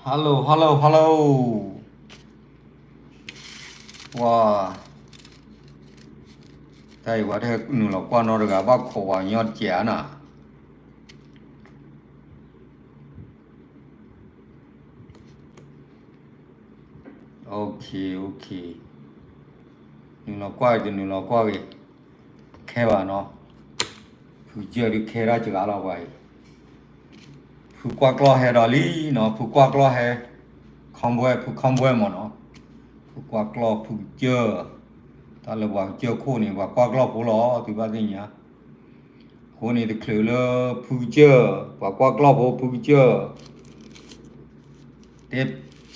Hello hello hello, ပှၤ တၢ်အံၤ ပှၤတနုာ်လီၤကွၢ်နီတဂၤဘၣ်ခိးပှၤကညီတကဲးဧါနၤ. Okay okay, နုာ်လီၤကွၢ်ဂ့ၤ တနုာ်လီၤကွၢ်ဂ့ၤ, ခဲဘၣ်နီၤ, ဖုကစၢၢ်ဒုးခဲတၢ်စှၤလီၤပှၤအံၤ, ဖုကွၢ်ကျီၢ်ဟဲဒီးလံနီၤ, ဖုကွၢ်ကျီၢ်ဟဲ, ခီဘွဲၣ် ဖုခီဘွဲၣ်မ့ၢ်နီၤ, ဖုကွၢ်ကျီၢ်ဖုကစၢၢ်, တၢ်လၢပှၤကစၢၢ်ခိၣ်န့ၣ် ပှၤကွၢ်ကျီၢ်ဖိလီၤ သုဘၣ်သ့ၣ်ညါ အဃိန့ၣ် တချုးလၢဖုကစၢၢ် ပှၤကွၢ်ကျီၢ်ဖိဖုကစၢၢ် တဲ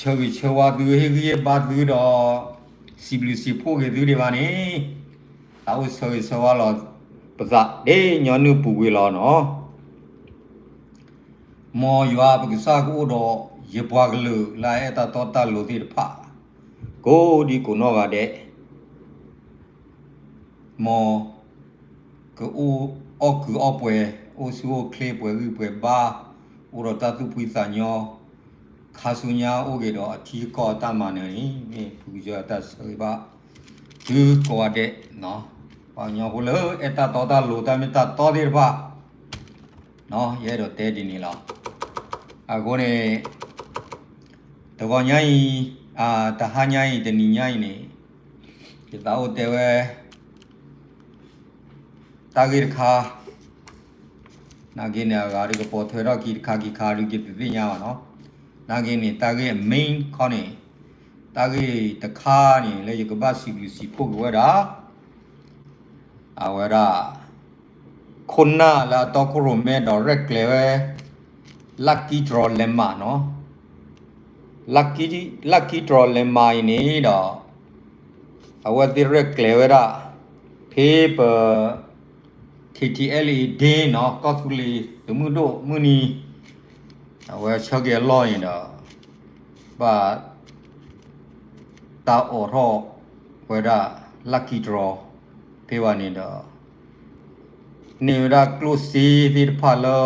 ဆၢဂ့ၤဆၢဝါသု ဟ့ၣ်ဂံၢ်ဟ့ၣ်ဘါသုဒီး စံးဘျုးစံးဖှိၣ်က့ၤသုဒံးဘၣ်န့ၣ်, သးအိၣ်ဆၢဂ့ၤဆၢဝါလီၤပသးဒ်ညီနုၢ်ပူၤကွံာ်လီၤနီၤ. မ်ယွၤပကစၢ်ကအိၣ်ဒီး ယပှၤကလုာ်လၢအအဲၣ်တၢ်တီတၢ်လိၤသ့ၣ်တဖၣ် ကိးဒံကိးနီၢ်ဂၤဒဲး မ် ကအီၣ်ကုၢ်အီၣ်ပှဲၤ အိၣ်ဆူၣ်အိၣ်ချ့ ပှဲၤဂံၢ်ပှဲၤဘါ အိၣ်ဒီးတၢ်သူၣ်ဖှံသးညီ ခါဆူညါအိၣ်က့ၤဒီးအထံအကီၢ်အတၢ်မၤနၢၤန့ၣ် မ့ၢ်ဖုကစၢၢ်အတၢ်ဆၢဂ့ၤဘၣ် သုကိးဂၤဒဲး ပှၤကညီဖိလၢအဲၣ်တၢ်တီတၢ်လိၤ တၢ်မ့ၢ်တၢ်တီသ့ၣ်တဖၣ် ယအဲၣ်ဒိးတဲဒ်န့ၣ်လီၤ. အဃိန့ၣ် တဂီၤညါအံၤ, တဟါညါအံၤ တနံၤညါအံၤန့ၣ် ယသးအိၣ်တဲဝဲ တၢ်ဂ့ၢ်တခါ နာ်က့န့ၣ် အဂၤဒုးကပိာ်ထွဲထီၣ်ခံတခါခံခါဒုး ယတသ့ၣ်ညါဘၣ်နီၤ. နာ်က့န့ၣ် တၢ်ဂ့ၢ်အ main ခီန့ၣ် တၢ်ဂ့ၢ်တခါန့ၣ် လၢယကဘၣ်စံးဘျုးစံးဖှိၣ်က့ၤဝဲဒၣ် အဝဲဒၣ် ခိၣ်နၢ်လၢအတီခိၣ်ရိၣ်မဲဒီးရဲၣ်ကျဲၤဝဲ lucky draw လဲၤမးနီၤ. lucky draw လဲၤမးအံၤန့ၣ်ဒီး အဝဲသ့ၣ်ရဲၣ်ကျဲၤဝဲဒၣ် ဖဲပ KTLA Day နီၤ ကီၢ်သူလ့ၤသုးမုၢ်ဒိၣ်မုၢ်နံၤ အဝဲဆၢက့ၤအလီၢ်န့ၣ်ဒီး ဘၣ် တၢ်အိးထီၣ်ဝဲဒၣ် lucky draw ဖဲဘၣ်န့ၣ်ဒီး န့ၢ်ဝဲဒၣ်ကျိၣ်စ့သ့ၣ်တဖၣ်လၢ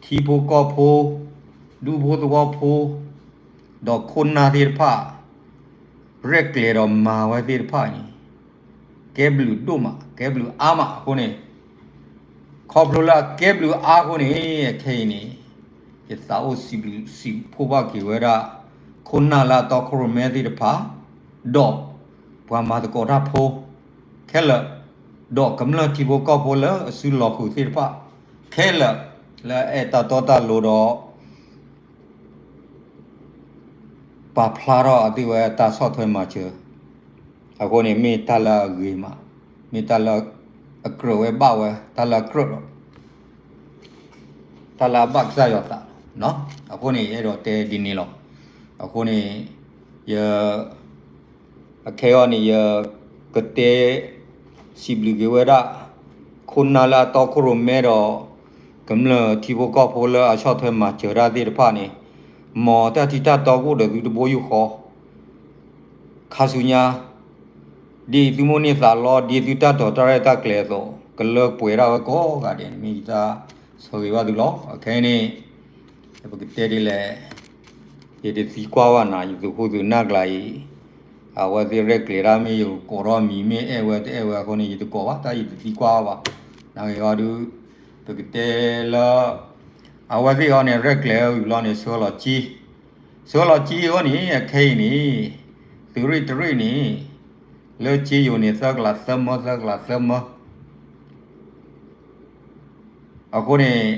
ထံဖိကီၢ်ဖိ ဒူဖိသဝီဖိ ဒီးခိၣ်နၢ်သ့ၣ်တဖၣ် ရဲၣ်ကျဲၤဒီးမၤဝဲသ့ၣ်တဖၣ်န့ၣ် ကဲဘျုးဒိၣ်မး ကဲဘျုးအါမးအဃိန့ၣ် ခီဖျိလၢအကဲဘျုးအါအဃိန့ၣ် အခဲအံၤန့ၣ် ယသးအိၣ်စံးဘျုးစံးဖှိၣ်ဘၣ်က့ၤဝဲဒၣ် ခိၣ်နၢ်လၢအတီခိၣ်ရိၣ်မဲသ့ၣ်တဖၣ် ဒီးပှၤမၤသကိးတၢ်ဖိခဲလၢာ် ဒီးကမျၢၢ်ထံဖိကီၢ်ဖိလၢအစုလီၢ်ဃုာ်သ့ၣ်တဖၣ်ခဲလၢာ် လၢအအဲၣ်တၢ်တီတၢ်လိၤဒီး ပာ်ဖျါထီၣ်အသ့ၣ်ဝဲတၢ်ဆီၣ်ထွဲမၤစၢၤ အဃိန့ၣ် မ့ၢ်တၢ်လၢအဂ့ၤမး, မ့ၢ်တၢ်လၢအကြၢးဝဲဘၣ်ဝဲ, တၢ်လၢအကြၢးဒီး တၢ်လၢအဘၣ်ကစၢ်ယွၤသးလီၤ. အဃိန့ၣ် ယအဲၣ်ဒိးတဲဒ်န့ၣ်လီၤ. အဃိန့ၣ် ယ အခဲအံၤန့ၣ် ယကတဲ စံးဘျုးက့ၤဝဲဒၣ် ခိၣ်နၢ်လၢအတီခိၣ်ရိၣ်မဲဒီး ကမျၢၢ်ထံဖိကီၢ်ဖိလၢအဆီၣ်ထွဲမၤစၢၤတၢ်သ့ၣ်တဖၣ်န့ၣ်, မ်တၢ်ထံတၢ်တီကအိၣ်ဒီးသုတဘိယူၢ်ဃီ ခါဆူညါ ဒ်သုမိၣ်န့ၢ်သးလီ ဒ်သုတၢ်တီၤတၢ်ရဲၣ်တၢ်ကျဲၤအသိး ကလၢပှဲၤဒၣ်ဝဲကိးဂၤဒဲးန့ၣ် မ့ၢ်ယတၢ်ဆၢဂ့ၤဘၣ်သုလီၤ. အခဲအံၤန့ၣ် ပကတဲဒ်လဲၣ်, ယတသံကွၢ်ဘၣ်နၤ ယသုးခိၣ်သုးနၢ်ကျါအံၤ, အဝဲသ့ၣ်ရဲၣ်ကျဲၤတၢ်မ့ၢ်ယကကိးထီၣ်မံၤ မ့ၢ်အဲၣ်ဝဲတအဲၣ်ဝဲအဃိန့ၣ် ယတကိးဘၣ် တၢ်ယတသံကွၢ်ဘၣ်. နာ်ဂ့ၤအီၤဒုး ပကတဲလၢ အဝဲသ့ၣ်အံၤန့ၣ် ရဲၣ်ကျဲၤဝံၤလီၤန့ၣ် ဆှၢလီၤကၠံ, ဆှၢလီၤကၠံအဃိန့ၣ် အခဲအံၤန့ၣ် သုးရ့ၣ်တရ့ၣ်န့ၣ် လၢကၠံယိာ်န့ၣ် သၢကလးသၢမၢ သၢကလးသၢမၢ အဃိန့ၣ်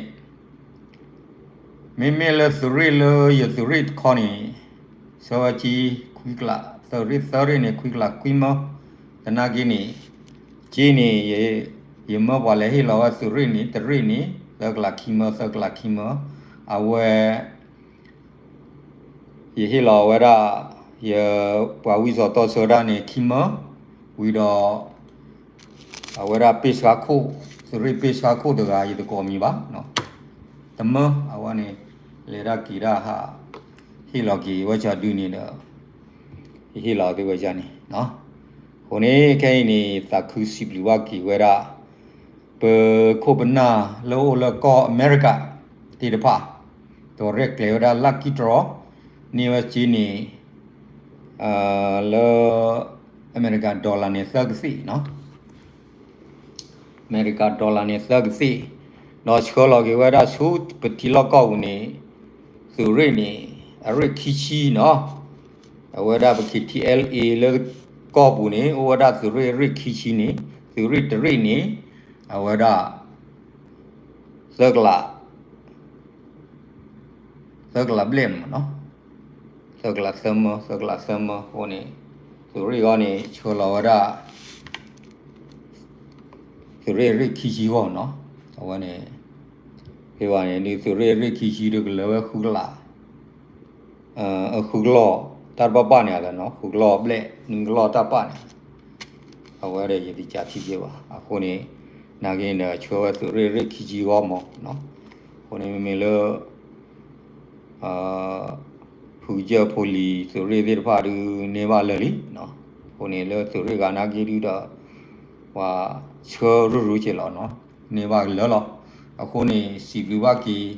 မ့မ့ၢ်လၢသုးရ့ၣ်လၢယသုးရ့ၣ်တခီန့ၣ် ဆၢဝဲကၠံခွံကလး, သုးရ့ၣ်သၢရ့ၣ်န့ၣ် ခွံကလးခွံမၢ, သနာ်က့န့ၣ် ကၠံန့ၣ် ယမၢပှၤလဲၤဟ့ၣ်လီၤဝဲသုးရ့ၣ်န့ၣ် တရ့ၣ်န့ၣ် သၢကလးခံမၢ သၢကလးခံမၢ, အဝဲ ယဟ့ၣ်လီၤဝဲဒၣ် ယပှၤဝံစီၤတီဆၢဒၣ်န့ၣ် ခံမၢ, ဝံၤဒီး အဝဲဒၣ်ပ့ၢ်ဆှါခိၣ်, သုးရ့ၣ်ပ့ၢ်ဆှါခိၣ်တဂၤ ယတကိးမံၤဘၣ်, တမၢ အဝဲန့ၣ် လဲၤဒၣ်က့ၤဒၣ်ဟး ဟ့ၣ်လီၤက့ၤဝဲဒၣ်ဒုန့ၣ်ဒီး ယဟ့ၣ်လီၤသုဝဲဒၣ်န့ၣ်, အဃိန့ၣ် ခဲအံၤန့ၣ် သးခုစံးဘျုးဘၣ်က့ၤဝဲဒၣ် ပခိၣ်ပနၢ်လၢအိၣ်လၢကီၢ်အမဲရကၤသ့ၣ်တဖၣ်, ဒီးရဲၣ်ကျဲၤဝဲဒၣ် lucky draw န့ၢ်ဝဲစ့န့ၣ် လၢ အမဲရကၤ dollar န့ၣ် သၢကသ့ၣ်နီၤ အမဲရကၤ dollar န့ၣ် သၢကသ့ၣ်, ဒီးဆှၢလီၤက့ၤဝဲဒၣ်ဆူပထံလီၢ်ကီၢ်ပူၤန့ၣ် သုးရ့ၣ်န့ၣ် အရ့ၣ်ခံဆံနီၤ, အဝဲဒၣ်ပ K T L A လၢကီၢ်ပူၤန့ၣ် အိၣ်ဝဲဒၣ်သုးရ့ၣ်အရ့ၣ်ခံဆံန့ၣ် သုးရ့ၣ်တရ့ၣ်န့ၣ် အဝဲဒၣ် သၢကလး သၢကလးဘျဲၣ်မးနီၤ, သၢကလးသၢမၢ သၢကလးသၢမၢအဃိန့ၣ် သုးရ့ၣ်ဂီၢ်န့ၣ် ဆှၢလီၤဝဲဒၣ် သုးရ့ၣ်အရ့ၣ်ခံဆံဂီၢ်နီၤ, အဝဲန့ၣ် ဖဲဘၣ်န့ၣ် ဒုးသုးရ့ၣ်အရ့ၣ်ခံဆံဒုးကလၢၤဝဲဃုကလး ဃုကလီၢ် တၢ်တဘၣ်ဘၣ်န့ၣ်နီၤ ဃုကလီၢ်ဘျဲၣ် နွံကလီၢ်တၢ်ပာ်န့ၣ် အဝဲဒီးယတကးထံၣ်က့ၤဘၣ် အဃိန့ၣ် နာ်က့န့ၣ်ဒီး ဆှၢဝဲသုးရ့ၣ်အရ့ၣ်ခံဆံဂီၢ်မးနီၤ, အဃိန့ၣ်မ့မ့ၢ်လၢ ဖုကစၢၢ်ဖိလံၤသုးရ့ၣ်သ့ၣ်တဖၣ်ဒုးန့ၢ်ဘၣ်လၢာ်လံ, အဃိန့ၣ်လၢသုးရ့ၣ်ဂၤနာ်က့ဒုးဒီး ပှၤဆှၢရုၢ်ရုၢ်က့ၤလီၤနီၤ, န့ၢ်ဘၣ်လၢာ်လီၤ, အဃိန့ၣ် စံးဘျုးဘၣ်က့ၤ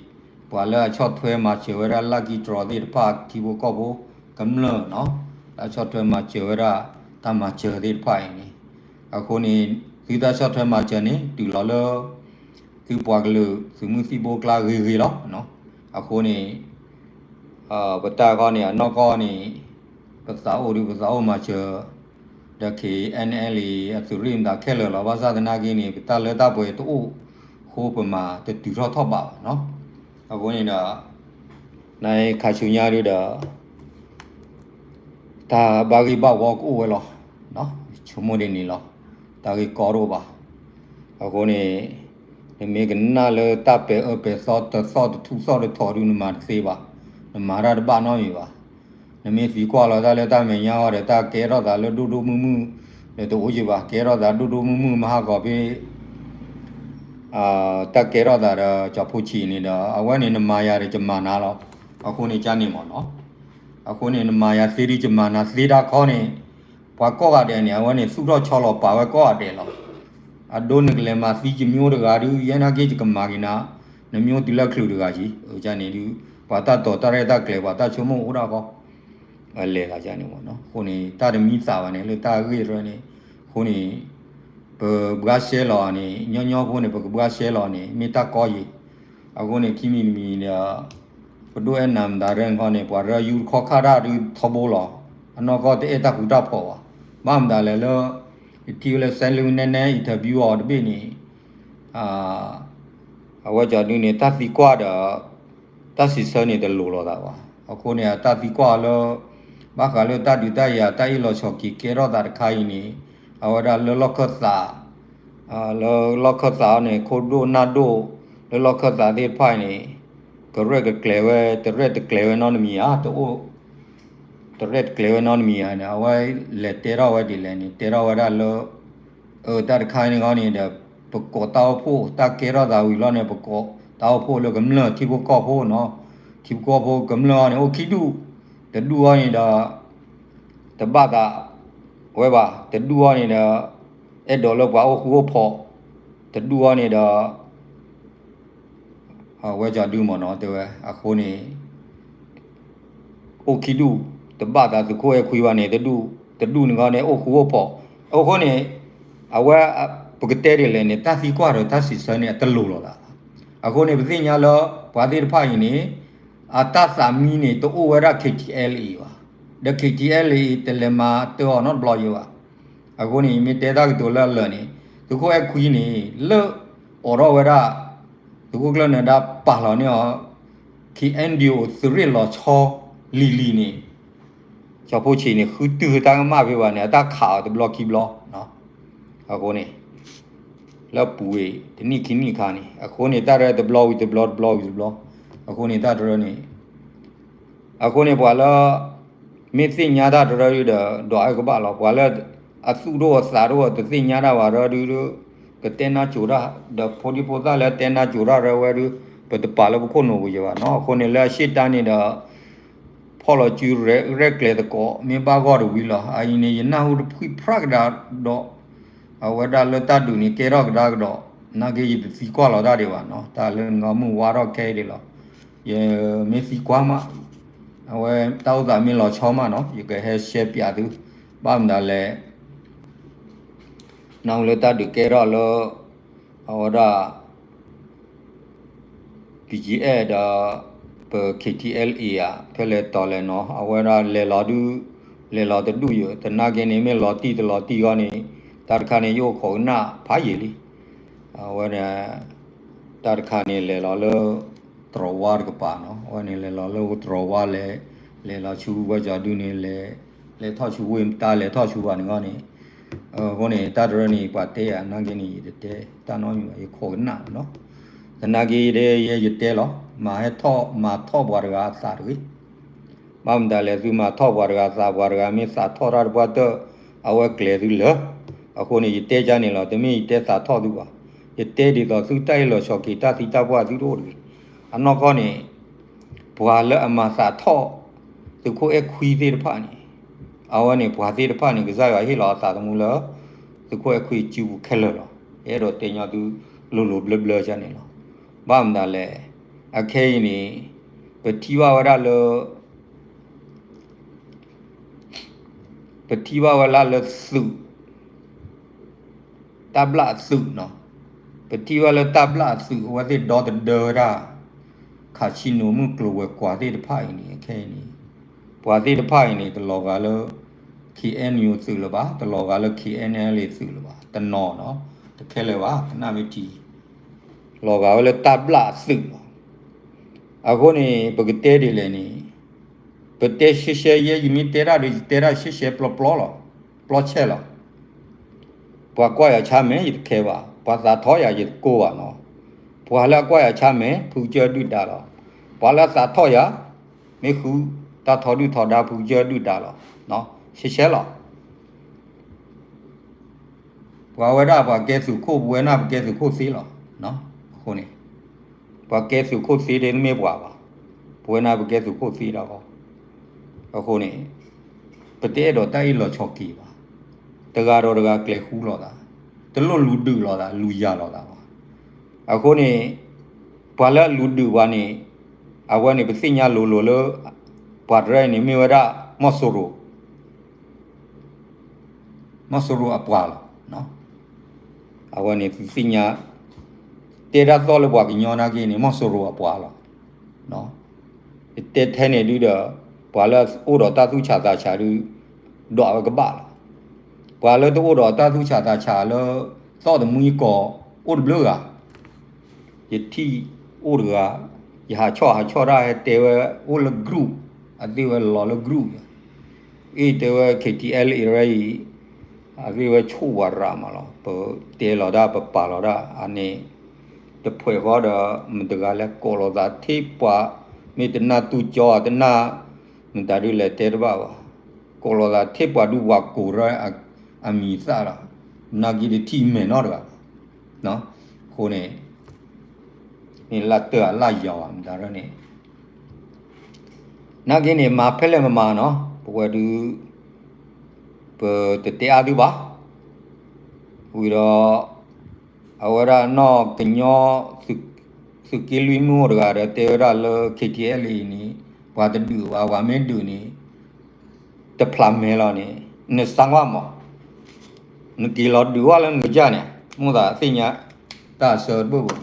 ပှၤလၢအဆီၣ်ထွဲမၤစၢၤဝဲဒၣ် lucky draw သ့ၣ်တဖၣ် ထံဖိကီၢ်ဖိကမျၢၢ်နီၤ, လၢအဆီၣ်ထွဲမၤစၢၤဝဲဒၣ် တၢ်မၤစၢၤသ့ၣ်တဖၣ်အံၤန့ၣ်, အဃိန့ၣ် သုတၢ်ဆီၣ်ထွဲမၤစၢၤန့ၣ် တုၤလီၤလၢ သုပှၤကလုာ်သုးမုၢ်သံၣ်ဘိကျါဂ့ၤဂ့ၤလီၤ, အဃိန့ၣ် ပတၢ်ခီန့ၣ် အနီၢ်ကီၢ်န့ၣ် ပသးအိၣ်ဒုးပသးအိၣ်မၤစၢၤ ဒီး K N L A အသုးရ့ၣ်မတၤခဲလၢာ်လီၤ, ဘၣ်ဆၣ်သနာ်က့န့ၣ် ပတၢ်လၢတၢ်ပှဲၤတအိၣ်အဃိ ပမၤတတုၤထီၣ်ထီၣ်ဘးဘၣ်နီၤ, အဃိန့ၣ်ဒီး နခါဆူညါဒုးဒီး တၢ်ဘၣ်ဂ့ၢ်ဘၣ်ဝီကအိၣ်ဝဲလီၤ, ဆိကမိၣ်ဒ်န့ၣ်လီၤ, တၢ်ဂ့ၢ်ကီတအိၣ်ဘၣ်, အဃိန့ၣ် နမ့ၢ်ကနၣ်လၢတၢ်ပဲာ်အၢပဲာ်သီ တသီၣ်တထူၣ်သီၣ်တထီၣ်ဒုး နမၤတသ့ဘၣ်, နမၤတၢ်တဘၣ်နီတမံၤဘၣ်, နမ့ၢ်သံကွၢ်လီၤတၢ်လၢတၢ်မဲာ်ညါအီၤဒီး တၢ်ကဲထီၣ်သးလၢဒိၣ်ဒိၣ်မုၢ်မုၢ် ဒီးတအိၣ်က့ၤဘၣ်, ကဲထီၣ်သးဒိၣ်ဒိၣ်မုၢ်မုၢ်မဟါကီးဖဲ တၢ်ကဲထီၣ်သးဒီးကၠီဖိဆံးန့ၣ်ဒီး အဝဲန့ၣ်နမၤယၤဒီးယမၤနၤလီၤ, အဃိန့ၣ်ကန့ၣ်မ့ၢ်နီၤ, အဃိန့ၣ် နမၤယၤသ့ဒုးယမၤနၤသ့တၢ်ခီန့ၣ်, ပှၤကိးဂၤဒဲးန့ၣ် အဝဲန့ၣ်သူၣ်ထီၣ်ဆီလီၤပာ်ဝဲကိးဂၤဒဲးလီၤ, အဒိနကလဲၤမၤသံယမိၢ်တဂၤဒုး ယဲနာ်က့ယကမၤက့ၤနၤ, နမိၢ်တုၤလၢချုးတဂၤက့ၤ, အန့ၣ်ဒုး ပှၤတၢ်တိာ်တၢ်ရဲၣ်တၢ်ကျဲၤ ပှၤတၢ်ဆိကမိၣ်အိၣ်ဒၣ်ဃီ လဲၤသးန့ၣ်မ့ၢ်နီၤ, အဃိန့ၣ် တၢ်တမံသးဘၣ်န့ၣ် လၢတၢ်ဂ့ၢ်တရၢန့ၣ်, အဃိန့ၣ် ပဘှါရှဲလီၤန့ၣ် ညီညီဖိန့ၣ် ပကဘှါရှဲလီၤန့ၣ် မ့ၢ်တၢ်ကီယံၤ, အဃိန့ၣ် ခံမံၤတမံၤဒီး ပဒိၣ်အဲၣ်နၤမတၤရဲၣ်ခီန့ၣ် ပှၤရၢယူတခီခါတၢ်ဒုးထီဘိလီၤ, အနီၢ်ကီၢ်တအဲၣ်တၢ်ဃူတၢ်ဖိးဘၣ်, ဘၣ်မတၤလဲၣ်လၢ ယထံၣ်ဝဲလၢ စဲးလူနဲနဲ interview အီၤတဘ့ၣ်န့ၣ် အဝဲကၠီဒုန့ၣ် တၢ်သံကွၢ်ဒီး တၢ်စံးဆၢန့ၣ်တလိၤလိာ်သးဘၣ်, အဃိန့ၣ် အတၢ်သံကွၢ်အီၤလၢ ဘၣ်ဃးလၢတၢ်ဒုးတၢ်ယၤ တၢ်အ့ၣ်လိာ်ဆိးက့ၤကဲထီၣ်သးတခါအံၤန့ၣ် အဝဲဒၣ်လၢလီၢ်ခၢၣ်သး လၢလီၢ်ခၢၣ်သးအီၤန့ၣ် ခိၣ်ဒိၣ်နၢ်ဒိၣ် လၢလီၢ်ခၢၣ်သးသ့ၣ်တဖၣ်အံၤန့ၣ် ကရဲၣ်ကကျဲၤဝဲ တရဲၣ်တကျဲၤဝဲနီတမံၤဧါ, တအိၣ် တရဲၣ်တကျဲၤဝဲနီတမံၤဧါန့ၣ် အဝဲလဲၤတဲထီၣ်ဝဲဒ်လဲၣ်န့ၣ် တဲထီၣ်ဝဲဒၣ်လၢ အတၢ်တခါန့ၣ်ဂီၢ်န့ၣ်ဒီး ပကိးတၢ်အိၣ်ဖှိၣ် တၢ်ကဲထီၣ်သးဝံၤလီၤန့ၣ် ပကိးတၢ်အိၣ်ဖှိၣ်လၢကမျၢၢ်ထံဖိကီၢ်ဖိနီၤ, ထံဖိကီၢ်ဖိကမျၢၢ်အီၤန့ၣ် အိၣ်ခံဒူၣ်, တဒူၣ်အီၤန့ၣ်ဒီး တဘၣ်သးဝဲဘၣ်, တဒူၣ်အီၤန့ၣ်ဒီး အဲၣ်ဒိးလၢပှၤအိၣ်ဃူအိၣ်ဖိး, တဒူၣ်အီၤန့ၣ်ဒီး အဝဲကၠီဒုမ့ၢ်နီၤ တဲဝဲ အဃိန့ၣ် အိၣ်ခံဒူၣ်, တဘၣ်သးသုးခိၣ်အဲၣ်ခွံဘၣ်န့ၣ် တဒူၣ်, တဒူၣ်န့ၣ်ဂီၢ်န့ၣ် အိၣ်ဃူအိၣ်ဖိး, အဃိန့ၣ် အဝဲ ပကတဲဒ်လဲၣ်န့ၣ် တၢ်သံကွၢ်ဒီးတၢ်စံးဆၢန့ၣ် အတလိၤလိာ်သးဘၣ်. အဃိန့ၣ် ပသ့ၣ်ညါလၢ ပှၤသ့ၣ်တဖၣ်အံၤန့ၣ် အတၢ်သးမံန့ၣ် တအိၣ်ဝဲဒၣ် K T L A ဘၣ်, ဒီး K T L A တလဲၤမၤတၢ်အီၤနီတဘျီယဲဘၣ်. အဃိန့ၣ် မ့ၢ်တဲတၢ်ကတိၤလၢအလၢာ်န့ၣ် သုးခိၣ်အဲၣ်ခွံန့ၣ် လၢအိးထီၣ်ဝဲဒၣ် သုးခိၣ်ကျၢၢ်နၢၤဒါပာ်လီၤန့ၢ်အီၤ K N D O သုးရ့ၣ်လီၤဆီလံၤလံၤန့ၣ် ကၠီဖိဆံးန့ၣ် ဃုတုၤတၢ်ကမၣ်ဖဲဘၣ်န့ၣ် အတၢ်ခးအီၤတဘျီခံဘျီ. အဃိန့ၣ် လၢပူၤဝံၤ တနံၣ်ခံနံၣ်အခါန့ၣ် အဃိန့ၣ် တၢ်ရဲၣ်တဘျီဝံၤတဘျီ တဘျီဝံၤတဘျီ အဃိန့ၣ် တၢ်တရၢန့ၣ် အဃိန့ၣ် ပှၤလၢ မ့ၢ်သ့ၣ်ညါတၢ်တရၢဒုဒီး ဒွးအကဘၣ်လီၤ. ပှၤလၢ အသူၣ်ဒိၣ်အသးဒိၣ် တသ့ၣ်ညါတၢ်ဘၣ်တရၢဒု ကတဲနါစိၤတၢ် ဒီးဖိဒံဖိသၣ်လၢတဲနါစိၤတၢ်ရၢဝဲဒု ပတပာ်လၢပခိၣ်နူာ်ပူၤယဲဘၣ်နီၤ. အဃိန့ၣ် လၢအရှေ့တန်းန့ၣ်ဒီး ဖီၣ်လီၤစုရဲၣ်ကျဲၤသကိး မ့ၢ်ဘၣ်ဂီၢ်တဝံၤလီၤ. အအံၤန့ၣ် ယနၢ်ဟူတဖှံၣ်ဖရၣ်ကဒါဒီး အဝဲဒၣ်လၢတၢ်ဒုးန့ၣ် ကဲထီၣ်ကဒါကဒီး နာ်က့ယတသံကွၢ်လီၤတၢ်ဒံးဘၣ်နီၤ. တၢ်လၢနဂီၢ်မုၢ်ဝါထီၣ်ခဲအံၤဒံးလီၤ. ယ ယမ့ၢ်သံကွၢ်မး, အဝဲတၢ်အိၣ်သးမ့ၢ်လီၤဆီမးနီၤ ယကဟဲရှဲပၠးသု, ဘၣ်မတၤလဲၣ်, နၢ်ဟူလၢတၢ်ဒုးကဲထီၣ်လၢ အဝဲဒၣ် ပကဲအဲၣ်ဒီး ပ K T L A ဧါ ဖဲလဲၣ်တီၤလဲၣ်နီၤ အဝဲဒၣ်လဲၤလီၤဒုး လဲၤလီၤတဒူၣ်ယိာ် သနာ်က့န့ၣ် မ့ၢ်လီၤတံၢ်တလီၤတံၢ်ဂီၢ်န့ၣ် တၢ်တခါန့ၣ် ယအိၣ်ခိးကနၣ်ဖးယံာ်လံ, အဝဲန့ၣ် တၢ်တခါန့ၣ် လဲၤလီၤလၢ တြီၤဝါတကပၤနီၤ အဝဲန့ၣ် လဲၤလီၤလၢတြီၤဝါလဲၤ လဲၤလီၤဆူဝဲကၠီၤဒုန့ၣ် လဲၤ လဲၤထီၣ်ဆူဝ့ၢ်မတါ လဲၤထီၣ်ဆူဘၣ်န့ၣ်ဂီၢ်န့ၣ်, အဃိန့ၣ် တၢ်တရၢန့ၣ် ပှၤတဲယၤ သနာ်က့န့ၣ် ယတတဲတၢ်နီတမံၤဘၣ် ယခိးကနၣ်နီၤ, သနာ်က့ယဲယတဲလီၤ မၤဟဲထီၣ်မၤထီၣ်ပှၤတဂၤအသးတဂ့ၤ ဘၣ်မတၤလဲၣ် သုမၤထီၣ်ပှၤတဂၤသး ပှၤတဂၤမ့ၢ်သးထီၣ်တၢ်တပှၢ်တၢၢ် အဝဲကျဲၤသုလၢာ်, အဃိန့ၣ် ယတဲကါန့ၣ်လီၤ တမ့ၢ်ယတဲသးထီၣ်သုဘၣ်, ယတဲဒ်သိးသုတၢ်အ့ၣ်လိာ်ဆိးက့ တၢ်သံတၢ်ပှၢ်သုတအိၣ်တဂ့ၤ, အနီၢ်ကီၢ်န့ၣ် ပှၤလၢအမၤသးထီၣ် သုးခိၣ်အဲၣ်ခွံသ့ၣ်တဖၣ်န့ၣ်, အဝဲန့ၣ် ပှၤသ့ၣ်တဖၣ်န့ၣ် ကစၢ်ယွၤဟ့ၣ်လီၤအသးသမူလၢ သုးခိၣ်အဲၣ်ခွံစုပူၤခဲလၢာ်လီၤ, ယအဲၣ်ဒိးတဲညီသု လိၤလိၤဘျၢဘျၢကါန့ၣ်လီၤ, ဘၣ်မတၤလဲၣ်, အခဲအံၤန့ၣ် ပထံၣ်ဘၣ်ဝဲဒၣ်လၢ ပထံၣ်ဘၣ်ဝဲဒၣ်လၢသုး တၢ်ဘျၣ်အသုးနီၤ, ပထံၣ်ဘၣ်လၢတၢ်ဘျၣ်အသုး အဝဲသ့ၣ်ဒီသဒၢဝဲဒၣ် ခးဆံနိၤ မုၢ်ကျိၤဝဲၤကွာ်သ့ၣ်တဖၣ်အံၤန့ၣ် အခဲအံၤန့ၣ် ပှၤသ့ၣ်တဖၣ်အံၤန့ၣ် တလီၤဂာ်လၢ K N U သုးလၢၤဘၣ်, တလီၤဂာ်လၢ K N L A သုးလၢၤဘၣ်, တနီၤနီၤ တခဲလၢာ်ဘၣ် ကနၣ်မ့ၢ်ထံ လီၤဂာ်ဝဲလၢတၢ်ဘျၣ်အသုးလီၤ. အဃိန့ၣ် ပကတဲဒ်လဲၣ်န့ၣ် ပတဲရှဲရှဲယဲ ယမ့ၢ်တဲတၢ်ဒီး ယတဲတၢ်ရှဲရှဲပျီပျီလီၤ, ပျီဆဲးလီၤ. ပှၤကွၢ်ယၤဆါမဲာ် ယတခဲဘၣ်, ပှၤသးထီၣ်ယၤ ယတကိၢ်ဘၣ်နီၤ. ပှၤလၢအကွၢ်ယၤဆါမဲာ် ဖုကစၢၢ်ဒုၣ်ဒါလီၤ. ပှၤလၢအသးထီၣ်ယၤ မ့ၢ်ဃုတၢ်ထီဒုၣ်ထီဒါ ဖုကစၢၢ်ဒုၣ်ဒါလီၤ. ရှဲရှဲလီၤ. ပှၤဝဲဒၣ်ပှၤကဲသုးခိၣ် ပဝဲဒၣ်ပကဲသုးခိၣ်သ့လီၤ. အဃိန့ၣ် ပှၤကဲသုးခိၣ်သ့တမ့ၢ်ပှၤဘၣ်, ပဝဲဒၣ်ပကဲသုးခိၣ်သ့လီၤ. အဃိန့ၣ် ပတအဲၣ်ဒိးတၢ်အ့ၣ်လိာ်ဆိးက့ဘၣ်. တဂၤဒီးတဂၤကျဲၤဃူလိာ်သး, တလိၣ်လူၤဒုးလိာ်သး လူၤယၤလိာ်သးဘၣ်. အဃိန့ၣ် ပှၤလၢအလူၤဒုးပှၤန့ၣ် အဝဲန့ၣ် ပသ့ၣ်ညါလိၤလိၤလၢ ပှၤတရၢအံၤန့ၣ် မ့ၢ်ဝဲဒၣ် မီၢ်စိရိၤ မီၢ်စိရိၤအပှၤလီၤ. အဝဲန့ၣ်သုသ့ၣ်ညါ တဲတၢ်သီၣ်လၢပှၤကညီနာ်က့န့ၣ် မီၢ်စိရိၤအပှၤလီၤ. ယတဲထဲန့ၣ်ဒုဒီး ပှၤလၢအအိၣ်ဒီးတၢ်သူၣ်ဆးသးဆးဒု ဒွးဝဲကဘၣ်လီၤ. ပှၤလၢတအိၣ်ဒီးတၢ်သူၣ်ဆးသးဆးလၢ သီၣ်တမှံကီၢ် အိၣ်တဘျုးဂၤ ယထံၣ်အိၣ်တဂၤ, ယဟးဆီၣ်ဟးဆီၣ်တၢ် ဟဲတဲဝဲအိၣ်လၢ group, အသ့ၣ်ဝဲလီၤလၢ group, အ့ၣ်တဲဝဲ K T L A အံၤ အသ့ၣ်ဝဲဆိၣ်ဝဲရၤမးလီၤ. ပတဲလီၤတၢ် ပပာ်လီၤတၢ် အန့ၣ် တဖှဲးဃီဒီး မတၤတဂၤလဲၣ် ကိးလိာ်သးထဲပှၤ မ့ၢ်တနၢ်တူၢ်ကၠီ တနၢ် မတၤဒုလဲၣ်တဲတဘၣ်ဘၣ်, ကိးလိာ်သးထဲပှၤဒုးပှၤကိးရၢ အမံၤသၣ်လီၤ. နာ်က့တထံၣ်မဲာ်နီတဂၤဘၣ်. အဃိန့ၣ် မ့ၢ်လၢတၢ်အလၢ်ယၤဘၣ် မတၤဒ်န့ၣ် နာ်က့န့ၣ် မၤဖဲလဲၣ်မမၤနီၤ ပဝဲဒုး ပတတဲအါသုဘၣ်. ဝံၤဒီး အဝဲဒၣ်နီၢ်ကညီ သုးက့လွံၢ်မုၢ်အိၣ်တဂၤဒီး တဲဝဲဒၣ်လၢ K T L A အံၤန့ၣ် ပှၤတဒုးဘၣ် ပှၤမ့ၢ်ဒုးန့ၣ် တဖျးမဲာ်လီၤန့ၣ် နစၢ်ကွၢ်မး နက့ၤလီၤဒုးဝဲလၢနကစၢ်န့ၣ် မိၣ်သးသ့ၣ်ညါ တၢ်အဆၢတဘၣ်ဘၣ်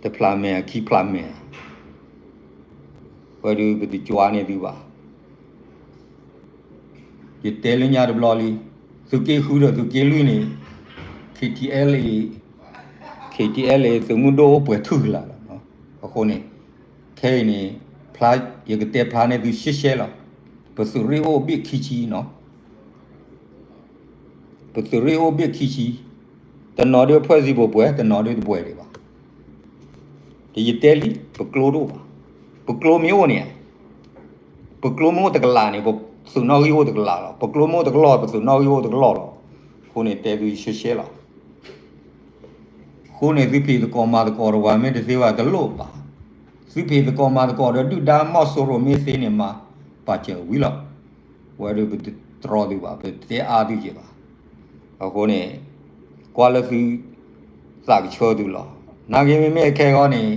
တဖျးမဲာ်ခံဖျးမဲာ် ဝဲဒုးပတကွၢ်န့ၢ်သုဘၣ်. ယတဲလၢညါတဘျီလံ, သုးက့ဃုဒီးသုးက့လွံၢ်န့ၣ် K T L A, K T L A သုးမုၢ်ဒိၣ်အိၣ်ပှဲၤထူၣ်ကလာ်လီၤ. အဃိန့ၣ် ခဲအံၤန့ၣ် ဖျါ ယကတဲဖျါန့ၢ်သုရှဲရှဲလီၤ. ပသုးရ့ၣ်အိၣ်ဘ့ၣ်ခံဆံနီၤ ပသုးရ့ၣ်အိၣ်ဘ့ၣ်ခံဆံ, တနီၤဒုးအဖွဲ့အစည်းပှဲၤပှဲၤ တနီၤဒုးတပှဲၤဒံးဘၣ်. ဒီးယတဲလံ ပကျိတအိၣ်ဘၣ်. ပကျိမ့ၢ်အိၣ်န့ၣ် ပကျိမ့ၢ်အိၣ်တကလးန့ၣ် ပသုးနီၣ်ဂံၢ်အိၣ်တကလးလီၤ. ပကျိမ့ၢ်အိၣ်တကလီၢ် ပသုးနီၣ်ဂံၢ်အိၣ်တကလီၢ်လီၤ. အဃိန့ၣ်တဲသုရှဲရှဲလီၤ. အဃိန့ၣ် သုဖံးသကိးမၤသကိးတဝၤမ့ၢ်တသ့ဘၣ်တလိၣ်ဘၣ်. သုဖံးသကိးမၤသကိးဒီးဒုၣ်ဒါမီၢ်စိရိၤမ့ၢ်သ့န့ၣ်မၤ ပာ်စၢၤဝံၤလီၤ. ဝဲဒၣ်ပတတြီသုဘၣ် ပတတဲအါသုက့ၤဘၣ်. အဃိန့ၣ် ကွၢ်လၢသု သးကဆှၢသုလီၤ. နာ်က့မ့မ့ၢ်ခဲဂီၢ်န့ၣ်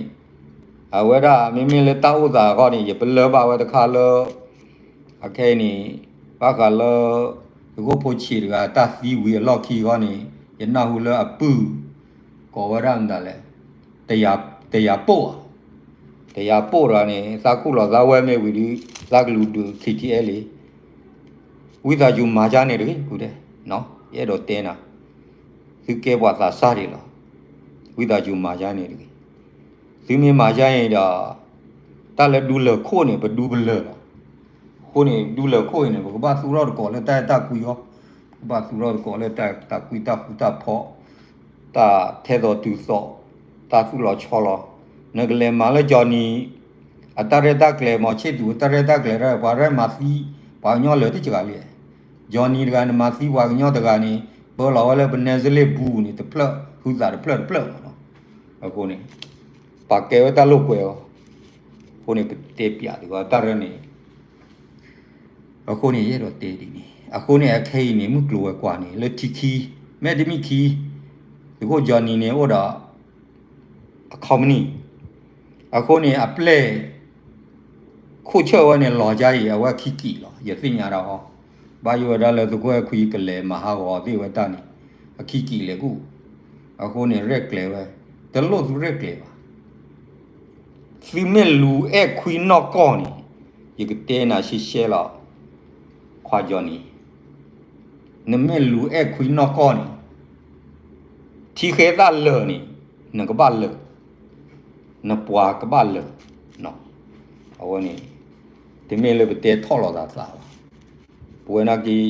အဝဲဒၣ်မ့မ့ၢ်လၢတၢ်အိၣ်သးအဂီၢ်န့ၣ် ယပလၢၢ်ဘၣ်ဝဲတခါလၢ အခဲအံၤန့ၣ် ဘၣ်ဃးလၢ သုးခိၣ်ဖိဆံးတဂၤတၢ်သံဝံၤအလီၢ်ခံအဂီၢ်န့ၣ် ယနၢ်ဟူလၢအပုၢ် ကိးဝဲဒၣ်မတၤလဲၣ် တယၤပိၢ်ဧါ, တယၤပိၢ်တဂၤန့ၣ် သးခူၣ်လီၤသးဝဲမ့ၢ်ဝံၤဒီး သးကလူးဒုး KTLA ဝံသးစူၤမၤယါန့ၣ်တဂ့ၤ ကူတဲ, ယအဲၣ်ဒိးတဲနၤ, သုကဲပှၤသးစၢ်ဒံးလီၤ, ဝံသးစူၤမၤယါန့ၣ်တဂ့ၤ, သုမ့ၢ်မၤယါန့ၣ်ဒီး တၢ်လၢဒူလၢာ်ခိၣ်န့ၣ် ပဒူပလၢာ်လီၤ. အဃိန့ၣ် ဒူလၢာ်ခိၣ်အံၤန့ၣ် ပကဘၣ်သူၣ်ထီၣ်သကိးလၢတၢ်အဲၣ်တၢ်ကွံအီၤ, ပကဘၣ်သူၣ်ထီၣ်သကိးလၢတၢ်အဲၣ်တၢ်ကွံတၢ်ဃူတၢ်ဖိး, တၢ်ထဲသိးတုၤသိး, တၢ်သူၣ်လီၤဆီလီၤ, နကလဲၤမၤလၢ Johnny အတၢ်ရဲၣ်တၢ်ကျဲၤ မီၤဆ့ၣ်သူးအတၢ်ရဲၣ်တၢ်ကျဲၤ ပှၤရဲၣ်မၤသံ ပှၤကညီလၢာ်တစှၤလံ. Johnny တဂၤန့ၣ် မၤသံပှၤကညီတဂၤန့ၣ် ပၢလီၤဝဲလၢပနဲစလ့ၣ်ပူၤန့ၣ် တဖျၢၣ် ဟုသးတဖျၢၣ်တဖျၢၣ်မးနီၤ. အဃိန့ၣ် ပာ်ကဲဝဲတၢ်လိာ်ကွဲအီၤ, အဃိန့ၣ် ပတဲပျးသုဂီၢ်တၢ်ရဲၣ်န့ၣ် အဃိန့ၣ် ယအဲၣ်ဒိးတဲဒ်န့ၣ် အဃိန့ၣ် အခဲအံၤန့ၣ် မုၢ်ကျိၤဝဲၤကွာ်န့ၣ် လၢထံခံ, မဲာ်တမံၤခံ, သုးခိၣ် Johnny န့ၣ် အိၣ်ဒီး အ company, အဃိန့ၣ် အပျဲၢ် ခိၣ်ဆၢၣ်ဝဲန့ၣ် လီၤယါအံၤ အဝဲခံကံာ်လီၤ. ယသ့ၣ်ညါဒၣ်ဟီ, ဘၣ်ယိၣ်ဝဲဒၣ်လၢသုးခိၣ်အဲၣ်ခွံကလဲၤမၤဟးဂီၤသ့ၣ်ဝဲတၢ်န့ၣ် အခံကံာ်လဲၤကူၣ်, အဃိန့ၣ် ရဲၣ်ကျဲၤဝဲ, တလိၣ်သုရဲၣ်ကျဲၤဘၣ်. သုမ့ၢ်လူၤအဲၣ်ခွံနီၢ်ကီၢ်န့ၣ် ယကတဲနၤရှဲရှဲလီၤ, ခွါ Johnny, နမ့ၢ်လူၤအဲၣ်ခွံနီၢ်ကီၢ်န့ၣ် ထံဃဲသၣ်လၢာ်န့ၣ် နကဘၣ်လၢာ်, နပှၤကဘၣ်လၢာ်, အဝဲန့ၣ် တမ့ၢ်လၢပတဲထီၣ်လိာ်သးသးဘၣ်. ပဝဲနာ်က့